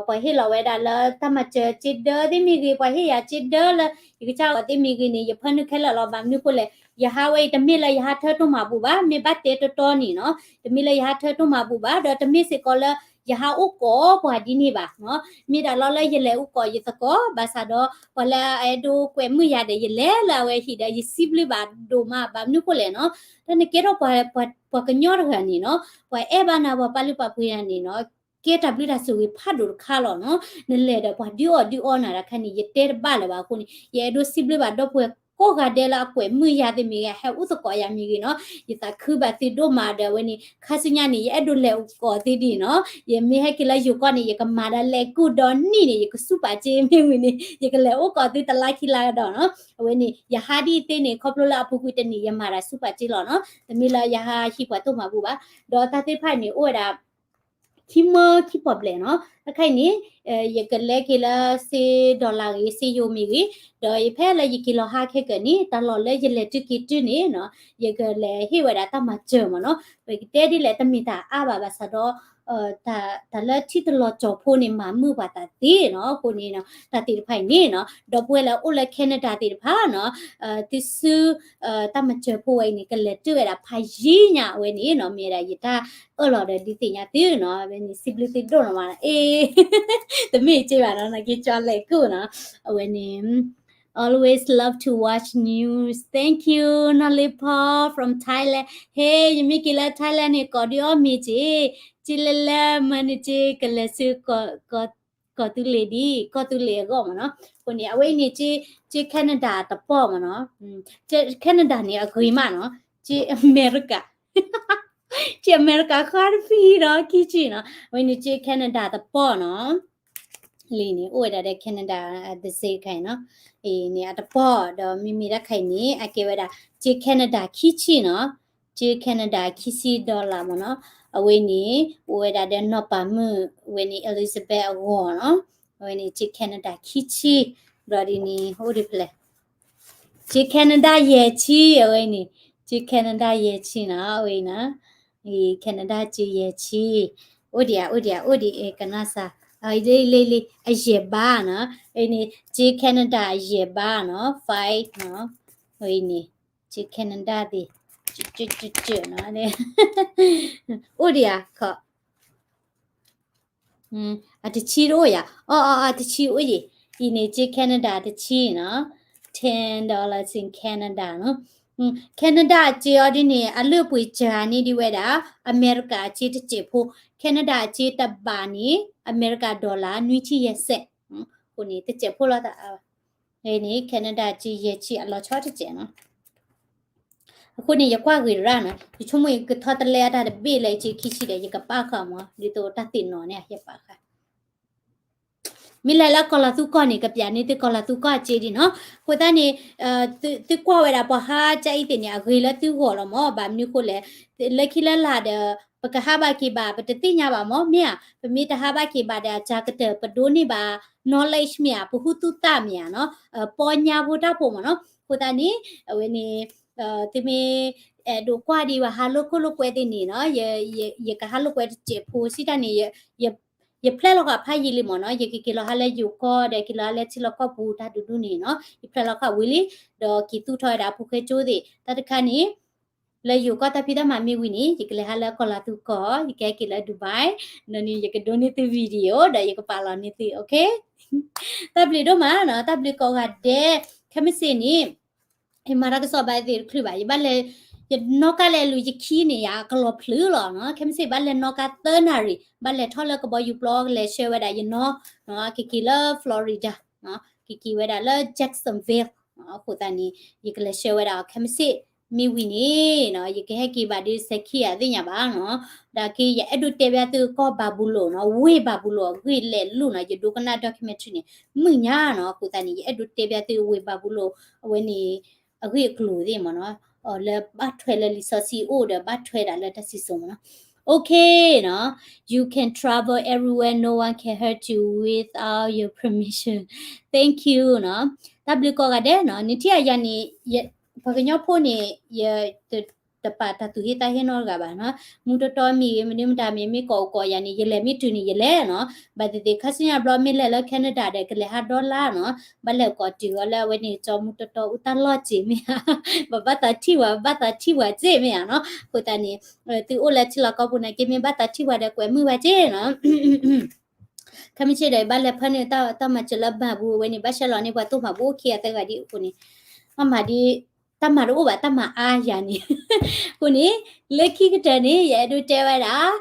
ပှၤဟ့ၣ်လီၤဝဲဒၣ်လၢတၢ်မၤစၢၤစ့ဒၢသ့ၣ်မ့ၢ်ဂ့ၤ ပှၤဟ့ၣ်ယၤစ့ဒၢလၢ ယကစၢ်အီၤသ့ၣ်မ့ၢ်ဂ့ၤန့ၣ် ယဖၢနုာ်ခဲလၢာ်လီၤ. ဘၣ်မနုၤဃိလဲၣ် ယဟးဝဲအံၤ တမ့ၢ်လၢယဟးထၢသိၣ်မၤဘူၣ်ဘၣ်, မ့ၢ်ဘၣ်တဲတီတီန့ၣ်နီၤ, တမ့ၢ်လၢယဟးထၢသိၣ်မၤဘူၣ်ဘၣ်, ဒီးတမ့ၢ်စ့ၢ်ကီးလၢ ယဟးအိၣ်ကိးပှၤဒ်န့ၣ်ဘၣ်နီၤ, မ့ၢ်ဒၣ်လီၤလၢယလဲၤအိၣ်ကိးယသကိး, ဘၣ်ဆၣ်ဒီး ပှၤလၢအအဲၣ်ဒိးကွဲမုာ်ယၤဒီး ယလဲၤလၢအဝဲဟံၣ်ဒီး ယစံးဘျုးဘၣ်ဒိၣ်မး. ဘၣ်မနုၤဃိလဲၣ်နီၤ, တၢ်နကဲထီၣ်ပှၤ ပှၤကညီတဂၤန့ၣ်နီၤ, ပှၤအဲၣ်ဘၣ်နၤ ပှၤပာ်လုၢ်ပာ်ပှ့ၤနၤန့ၣ်နီၤ, ကဲတၢ်ဘျုးတၢ်ဆိၣ်ဂ့ၤဖးဒိၣ်တခါလီၤနီၤ. နလဲၤဒီးပှၤဒုးအီၣ်ဒုးအီနၤတခါန့ၣ် ယတဲတဘၣ်လၢၤဘၣ်အဃိန့ၣ် ယအဲၣ်ဒိးစံးဘျုးဘၣ်ဒီပုၢ်ဝဲၢ် ကိးဂၤဒဲးလၢအကွဲးမုာ်ယၤသ့ၣ်မ့ၢ်ဂ့ၤ ဟဲအိၣ်သကိးယၤမ့ၢ်ဂ့ၤနီၤ, ယသးခုဘၣ်သုဒိၣ်မးဒီး အဝဲန့ၣ် ခါဆူညါန့ၣ် ယအဲၣ်ဒိးလဲၤအိၣ်ကိးသုဒ်နီၤ, ယမ့ၢ်ဟဲက့ၤလၢယိၤကီၢ်န့ၣ် ယကမၤဒၣ်လဲာ်ကူၣ်ဒီနံၣ်န့ၣ် ယကစူၢ်ပာ်စ့မ့ၢ်ဝံၤန့ၣ် ယကလဲၤအိၣ်ကိးသုတလါခံလါကဒီးနီၤ, အဝဲန့ၣ် ယဟးဒ်အံၤသ့န့ၣ် ခီဖျိလၢအပူၤကွံာ်တနံၣ် ယမၤတၢ်စူၢ်ပာ်စ့လီၤနီၤ, တမ့ၢ်လၢယဟးဟံးပှၤတိၢ်မၤဘူၣ်ဘၣ်, ဒီးတၢ်သ့ၣ်တဖၣ်န့ၣ် အိၣ်ဝဲဒၣ် ခံမၢခံပီၣ်ဘျဲၣ်နီၤ, တခါအံၤန့ၣ် ယကလဲၤက့ၤလၢစ့ dollar ဂ့ၤ စ့ယိၤမ့ၢ်ဂ့ၤ, ဒီးယဖဲလၢယက့ၤလီၤဟးခဲကနံၣ် တၢ်လီၢ်လၢယလဲၤတုၤက့ၤတုၤန့ၣ်နီၤ, ယကလဲၤဟ့ၣ်ဝဲဒၣ်တၢ်မၤစၢၤမ့ၢ်နီၤ, ပကတဲဒ်လဲၣ်တမ့ၢ်တၢ်အါဘၣ်ဘၣ်ဆၣ်ဒီး တၢ်လၢထံတလီၤကၠီၤဖိန့ၣ် မၤမုာ်ပှၤတၢ်သ့နီၤ, အဃိန့ၣ် တၢ်သ့ၣ်တဖၣ်အံၤန့ၣ်နီၤ, ဒီပုၢ်ဝဲၢ်လၢအိၣ်လၢ Canada သ့ၣ်တဖၣ်နီၤ, သုစု တၢ်မၤစၢၤဖိဝဲအံၤန့ၣ် ကလဲၤတုၤဝဲဒၣ်ဖးယံၤညါအဝဲန့ၣ်နီၤ, မ့ၢ်ဝဲဒၣ်ယတၢ်အၢၣ်လီၤဒီးဒုးသ့ၣ်ညါသုနီၤ, အဝဲန့ၣ် စံးဘျုးသုဒိၣ်နီၤမး, အ့ တမ့ၢ်က့ဘၣ်နီၤ, နာ်က့ကၠီလဲၤကူၣ်နီၤ, အဝဲန့ၣ် always love to watch news, thank you နီၢ်လ့ဖီ from Thailand, ဟ့ ယမ့ၢ်က့ၤလၢ Thailand န့ၣ် ကိးဒုးအီၣ်မ့ၤက့ၤ, က့ၤလဲၤလဲၤမၤန့ၢ်က့ၤ ကလဲၤဆူ ကီၢ်သူလ့ၤဒ် ကီၢ်သူလ့ၤအဂီၢ်မ့ၢ်နီၤ, အဃိန့ၣ် အဝဲအံၤန့ၣ် က့ Canada တပီၢ်မ့ၢ်နီၤ, Canada န့ၣ် အဂ့ၤမးနီၤ, က့အမဲရကၤ က့အမဲရကၤဃါတဖံဒီးခံဆံနီၤ, အဝဲန့ၣ် က့ Canada တပီၢ်နီၤ, လံန့ၣ် အိၣ်ဝဲဒၣ်ဒီး Canada တစ့ခါနီၤ, အံၤန့ၣ် အတပီၢ်ဒီးမ့မ့ၢ်တၢ်ခါအံၤန့ၣ် အကဲဝဲဒၣ် က့ Canada ခံဆံနီၤ, က့ Canada ခံဆံ dollar မ့ၢ်နီၤ, အဝဲန့ၣ် အိၣ်ဝဲဒၣ်ဒီးနီၢ်ပၤမုၣ် အဝဲန့ၣ် Elizabeth အဂီၢ်နီၤ, အဝဲန့ၣ် က့ Canada ခံဆံ, ဘျီဒ်န့ၣ် အိၣ်ဒံးဖဲလဲၣ်, က့ Canada ယဲၢ်ဆံ အဝဲန့ၣ်, က့ Canada ယဲၢ်ဆံနီၤ, အဝဲနီၤ, အံၤ Canada က့ယဲၢ်ဆံ, အိၣ်ဒံးဧါ အိၣ်ဒံးဧါ အိၣ်ဒံး အဲ ကနၣ်စၢ်, လံ လံ လံ အယဲၢ်ဘးနီၤ, အံၤန့ၣ် က့ Canada အယဲၢ်ဘးနီၤ, five နီၤ, အံၤန့ၣ် က့ Canada သ့ၣ်, က့ က့ က့ က့နီၤ, အိၣ်ဒံးဧါ ခီ အတဆံတအိၣ်ယၤ, အီ အီ အတဆံအိၣ်ယံၤ, အံၤန့ၣ် က့ Canada တဆံနီၤ, ten dollars in Canada နီၤ, Canada အက့အီၤဒ်န့ၣ် အလုၢ်အပှ့ၤစှၤန့ၢ်ဒံးဝဲဒၣ် အမဲရကၤအက့တစဲးဖိ, Canada အက့တဘးန့ၣ် အမဲရကၤ dollar နွံဆံယဲၢ်စဲး, အဃိန့ၣ် တစဲးဖိလီၤသး, အံၤန့ၣ် Canada က့ယဲၢ်ဆံ အလီၤဆီတစဲးနီၤ. အဃိန့ၣ် ယကွၢ်ဂ့ၤရၣ်နီၤ, ယဆိကမိၣ်ယကထီတလဲအတၢ်တဘ့ၣ်လၢယက့ခံဆံဒီး ယကပာ်ဃာ်မး ဒ်သိးတၢ်သ့ၣ်နီၣ်န့ၣ် ယပာ်ဃာ်, မ့ၢ်လဲၤလၢကီၢ်လီၤသူကီၢ်န့ၣ် ကပျးန့ၢ်သုကီၢ်လီၤသူကီၢ်အက့ဒံးနီၤ. အဃိသတးန့ၣ် သုကွၢ်ဝဲဒၣ်ပှၤဟါကအံၤသ့ၣ်န့ၣ် အဂ့ၤလၢသုဂီၢ်လီၤမး, ဘၣ်မနုၤဃိလဲၣ်, လၢခံလၢလာ်ဒီး ပကဟးဘၣ်က့ၤဘၣ် ပတသ့ၣ်ညါဘၣ်မး မ့ၢ်ဧါ, ပမ့ၢ်တဟးဘၣ်က့ၤဘၣ်ဒီး အစှၤကတၢၢ် ပဒိးန့ၢ်ဘၣ် knowledge မ့ၢ်ဧါ, ပဟူသူၣ်သၣ်မ့ၢ်ဧါနီၤ, ပီညါဖိတၢ်ဖိမးနီၤ. အဃိသတးန့ၣ် အဝဲန့ၣ် သုမ့ၢ်အဲၣ်ဒိးကွၢ်ဒံးဘၣ် ဟးလိာ်ခိၣ်လိာ်ကွဲသ့ၣ်န့ၣ်နီၤ, ယကဟးလိာ်ကွဲတစဲးဖိစံးတၢ်န့ၣ် ယဖျဲၣ်လီၤဃာ်ဖးယံာ်လံမးနီၤ, ယကက့ၤလီၤဟးလၢယိၤကီၢ်ဒီး က့ၤလီၤဟးလၢထံလီၢ်ကီၢ်ပူၤတၢ်ဒူဒူန့ၣ်နီၤ, ယဖျဲၣ်လီၤဃာ်ဝံၤလံ, ဒီးက့ၤသူၣ်ထီၣ်ဝဲဒၣ်အပူၤဃဲကၠိသ့ၣ်, တၢ်တခါန့ၣ် လၢယိၤကီၢ်တၢ်ဖံးတၢ်မၤမ့ၢ်ဝံၤန့ၣ် ယကလဲၤဟးလၢကီၢ်လီၤသူကီၢ်, ယကဟဲက့ၤလၢ Dubai, ဒီးန့ၣ် ယကဒိးန့ၢ်သု video ဒီးယကပာ်လီၤန့ၢ်သု, okay? တၢ်ဘျုးဒိၣ်မးနီၤ, တၢ်ဘျုးကိးဂၤဒဲး, ခဲမုၢ်ဆ့ၣ်န့ၣ် ယမၤတၢ်ကစီၣ်ဘၣ်သ့ၣ်တချုးဘၣ်, ယဘၣ်လဲၤ, ယနီၣ်ကါလဲၤလူၤယခံန့ၣ် ယၤအကလီၤဖျုးလီၤနီၤ, ခဲမုၢ်ဆ့ၣ်ဘၣ်လဲၤနီၣ်ကါသၢနၣ်ရံၣ်, ဘၣ်လဲၤထီၣ်လၢကဘီယူၤပျီ ကလဲၤဆှၢဝဲဒၣ်ယနီၣ်, ကက့ၤလၢ Florida, ကက့ၤဝဲဒၣ်လၢ Jacksonville, အဃိသတးန့ၣ် ယကလဲၤဆှၢဝဲဒၣ်အီၤ ခဲမုၢ်ဆ့ၣ် မ့ၢ်ဝံၤန့ၣ်နီၤ, ယကဟဲက့ၤဘၣ်ဒ်စဲးခံဂၤသ့ၣ်ညါဘၣ်နီၤ, ဒီးက့ၤယအဲၣ်ဒိးတဲဘၣ်သုကီၢ်ဘၤဘူလိၣ်နီၤ, ဝ့ၢ်ဘၤဘူလိၣ်အဂ့ၢ်လဲၤလိာ်နီၤ, ယဒိကနၣ် documentary န့ၣ် မုာ်ညါနီၤ, အဃိသတးန့ၣ် ယအဲၣ်ဒိးတဲဘၣ်သုဝ့ၢ်ဘၤဘူလိၣ်, အဝဲန့ၣ် အဂ့ၢ်အကျိၤသ့ၣ်မးနီၤ, လၢဘၣ်ထွဲလၢလံာ်စီဆှံအိၣ်ဒီး ဘၣ်ထွဲဒၣ်လၢတၢ်စံၣ်စိၤမးနီၤ. Okay နီၤ, you can travel everywhere, no one can hurt you without your permission. Thank you နီၤ, တၢ်ဘျုးကိးဂၤဒဲးနီၤ, နထံၣ်အယၤန့ၣ် ပှၤကညီဖိန့ၣ် ယ တပာ်တၢ်သူၣ်ဟ့သးဟ့နီတဂၤဘၣ်နီၤ, မူတီတီမ့ၢ်ဂ့ၤ မနုၤမတၤမ့ၢ် မ့ၢ်ကိးအိၣ်ကိးယၤန့ၣ် ယလဲၤမ့ၢ်တုၤန့ၣ် ယလဲၤနီၤ, ဘၣ်သ့ၣ်သ့ၣ် ခါဆူညါဘျီမ့ၢ်လဲၤလၢ Canada ဒီး ကလဲၤဟး dollar နီၤ, ဘၣ်လဲၤကိးတုၤအီၤလၢအဝဲန့ၣ် ကၠီမူတီတီအူတၢ်လီၢ်စ့ၢ်မ့ၢ်ဧါ, ဘၣ်ဘၣ်သးထံၣ်ဝဲ ဘၣ်သးထံၣ်ဝဲစ့ၢ်မ့ၢ်ဧါနီၤ, အဃိသတးန့ၣ် သုအိၣ်လၢထံလီၢ်ကီၢ်ပူၤန့ၣ်က့ မ့ၢ်ဘၣ်သးထံၣ်ဝဲဒီး ကွဲးမုာ်ဝဲစ့ၢ်နီၤ ခဲမုၢ်ဆ့ၣ်ဒီး ဘၣ်လဲၤဖၢန့ၢ်တၢ်မၤစၢၤလၢဘၤဘူ အဝဲန့ၣ် ဘၣ်ဆှၢလီၤန့ၢ်ပှၤတိၢ်မၤဘူၣ်အိၣ်ခံဂၤသၢဂၤဒ်အဃိန့ၣ်, မၤဒ် တၢ်မၤတအိၣ်ဘၣ် တၢ်မၤအါယၤန့ၣ်, အဃိန့ၣ် လၢခံကတၢၢ်န့ၣ် ယအဲၣ်ဒိးတဲဝဲဒၣ်,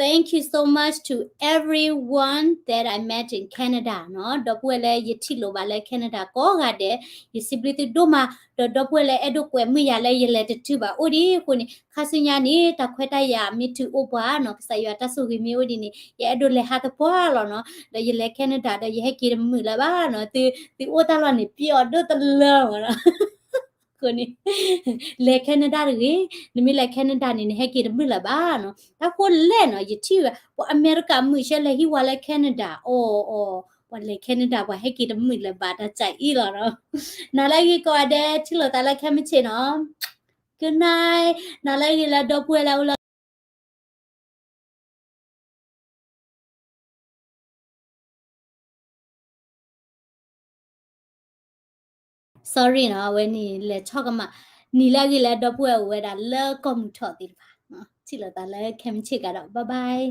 thank you so much to everyone that I met in Canada နီၤ. ဒီပုၢ်ဝဲၢ်လၢယထံၣ်လိာ်ဘၣ်လၢ Canada ကိးဂၤဒဲး, ယစံးဘျုးသုဒိၣ်မး, ဒီးဒီပုၢ်ဝဲၢ်လၢအဲၣ်ဒိးကွဲးမုာ်ယၤလၢယလဲၤတတုၤဘၣ်အိၣ်ဒံးအဃိန့ၣ်, ခါဆူညါန့ၣ် တၢ်ခွဲးတၢ်ယာ်မ့ၢ်တုၤအိၣ်ပှၤနီၤ, ကစၢ်ယွၤတၢ်ဆိၣ်ဂ့ၤမ့ၢ်အိၣ်ဒံးန့ၣ် ယအဲၣ်ဒိးလဲၤဟးသပှၢ်လီၤနီၤ. ဒီးယလဲၤ Canada ဒီးယဟဲက့ၤတမုာ်လၢၤဘၣ်နီၤ. သုအိၣ်တၢ်လီၢ်န့ၣ် ပျီအီၤဒိၣ်တလၢမးနီၤ. အဃိန့ၣ် လဲၤ Canada တဂ့ၤ, နမ့ၢ်လဲၤ Canada န့ၣ် နဟဲက့ၤတမုာ်လၢၤဘၣ်နီၤ. တၢ်ဃိလဲၣ်နီၤ, ယထံၣ်ဝဲ ပှၤအမဲရကၤမုာ်ဆဲလဲၤဟံးဝဲလၢ Canada, အိၣ်အိၣ်, ပှၤလဲၤ Canada ပှၤဟဲက့ၤတမုာ်လၢၤဘၣ် တၢ်စံးအံၤလီၤနီၤ. နၤလၢအဂ့ၤကိးဂၤဒဲး ထံၣ်လိာ်သးလၢခဲမုၢ်ဆ့ၣ်နီၤ. Good night, နၤလၢအဂ့ၤလၢဒီပုၢ်ဝဲၢ်လၢအအိၣ်လၢ sorry နီၤ, အဝဲန့ၣ်လဲၤဆီၣ်ကမၣ်, နၤလၢအဂ့ၤလၢဒီပုၢ်ဝဲၢ်အိၣ်ဝဲဒၣ်လၢကီၢ်မုၢ်ထီၣ်သ့ၣ်တဖၣ်, ထံၣ်လိာ်သးလၢခဲမုၢ်ဆ့ၣ်ကဒီး, bye bye.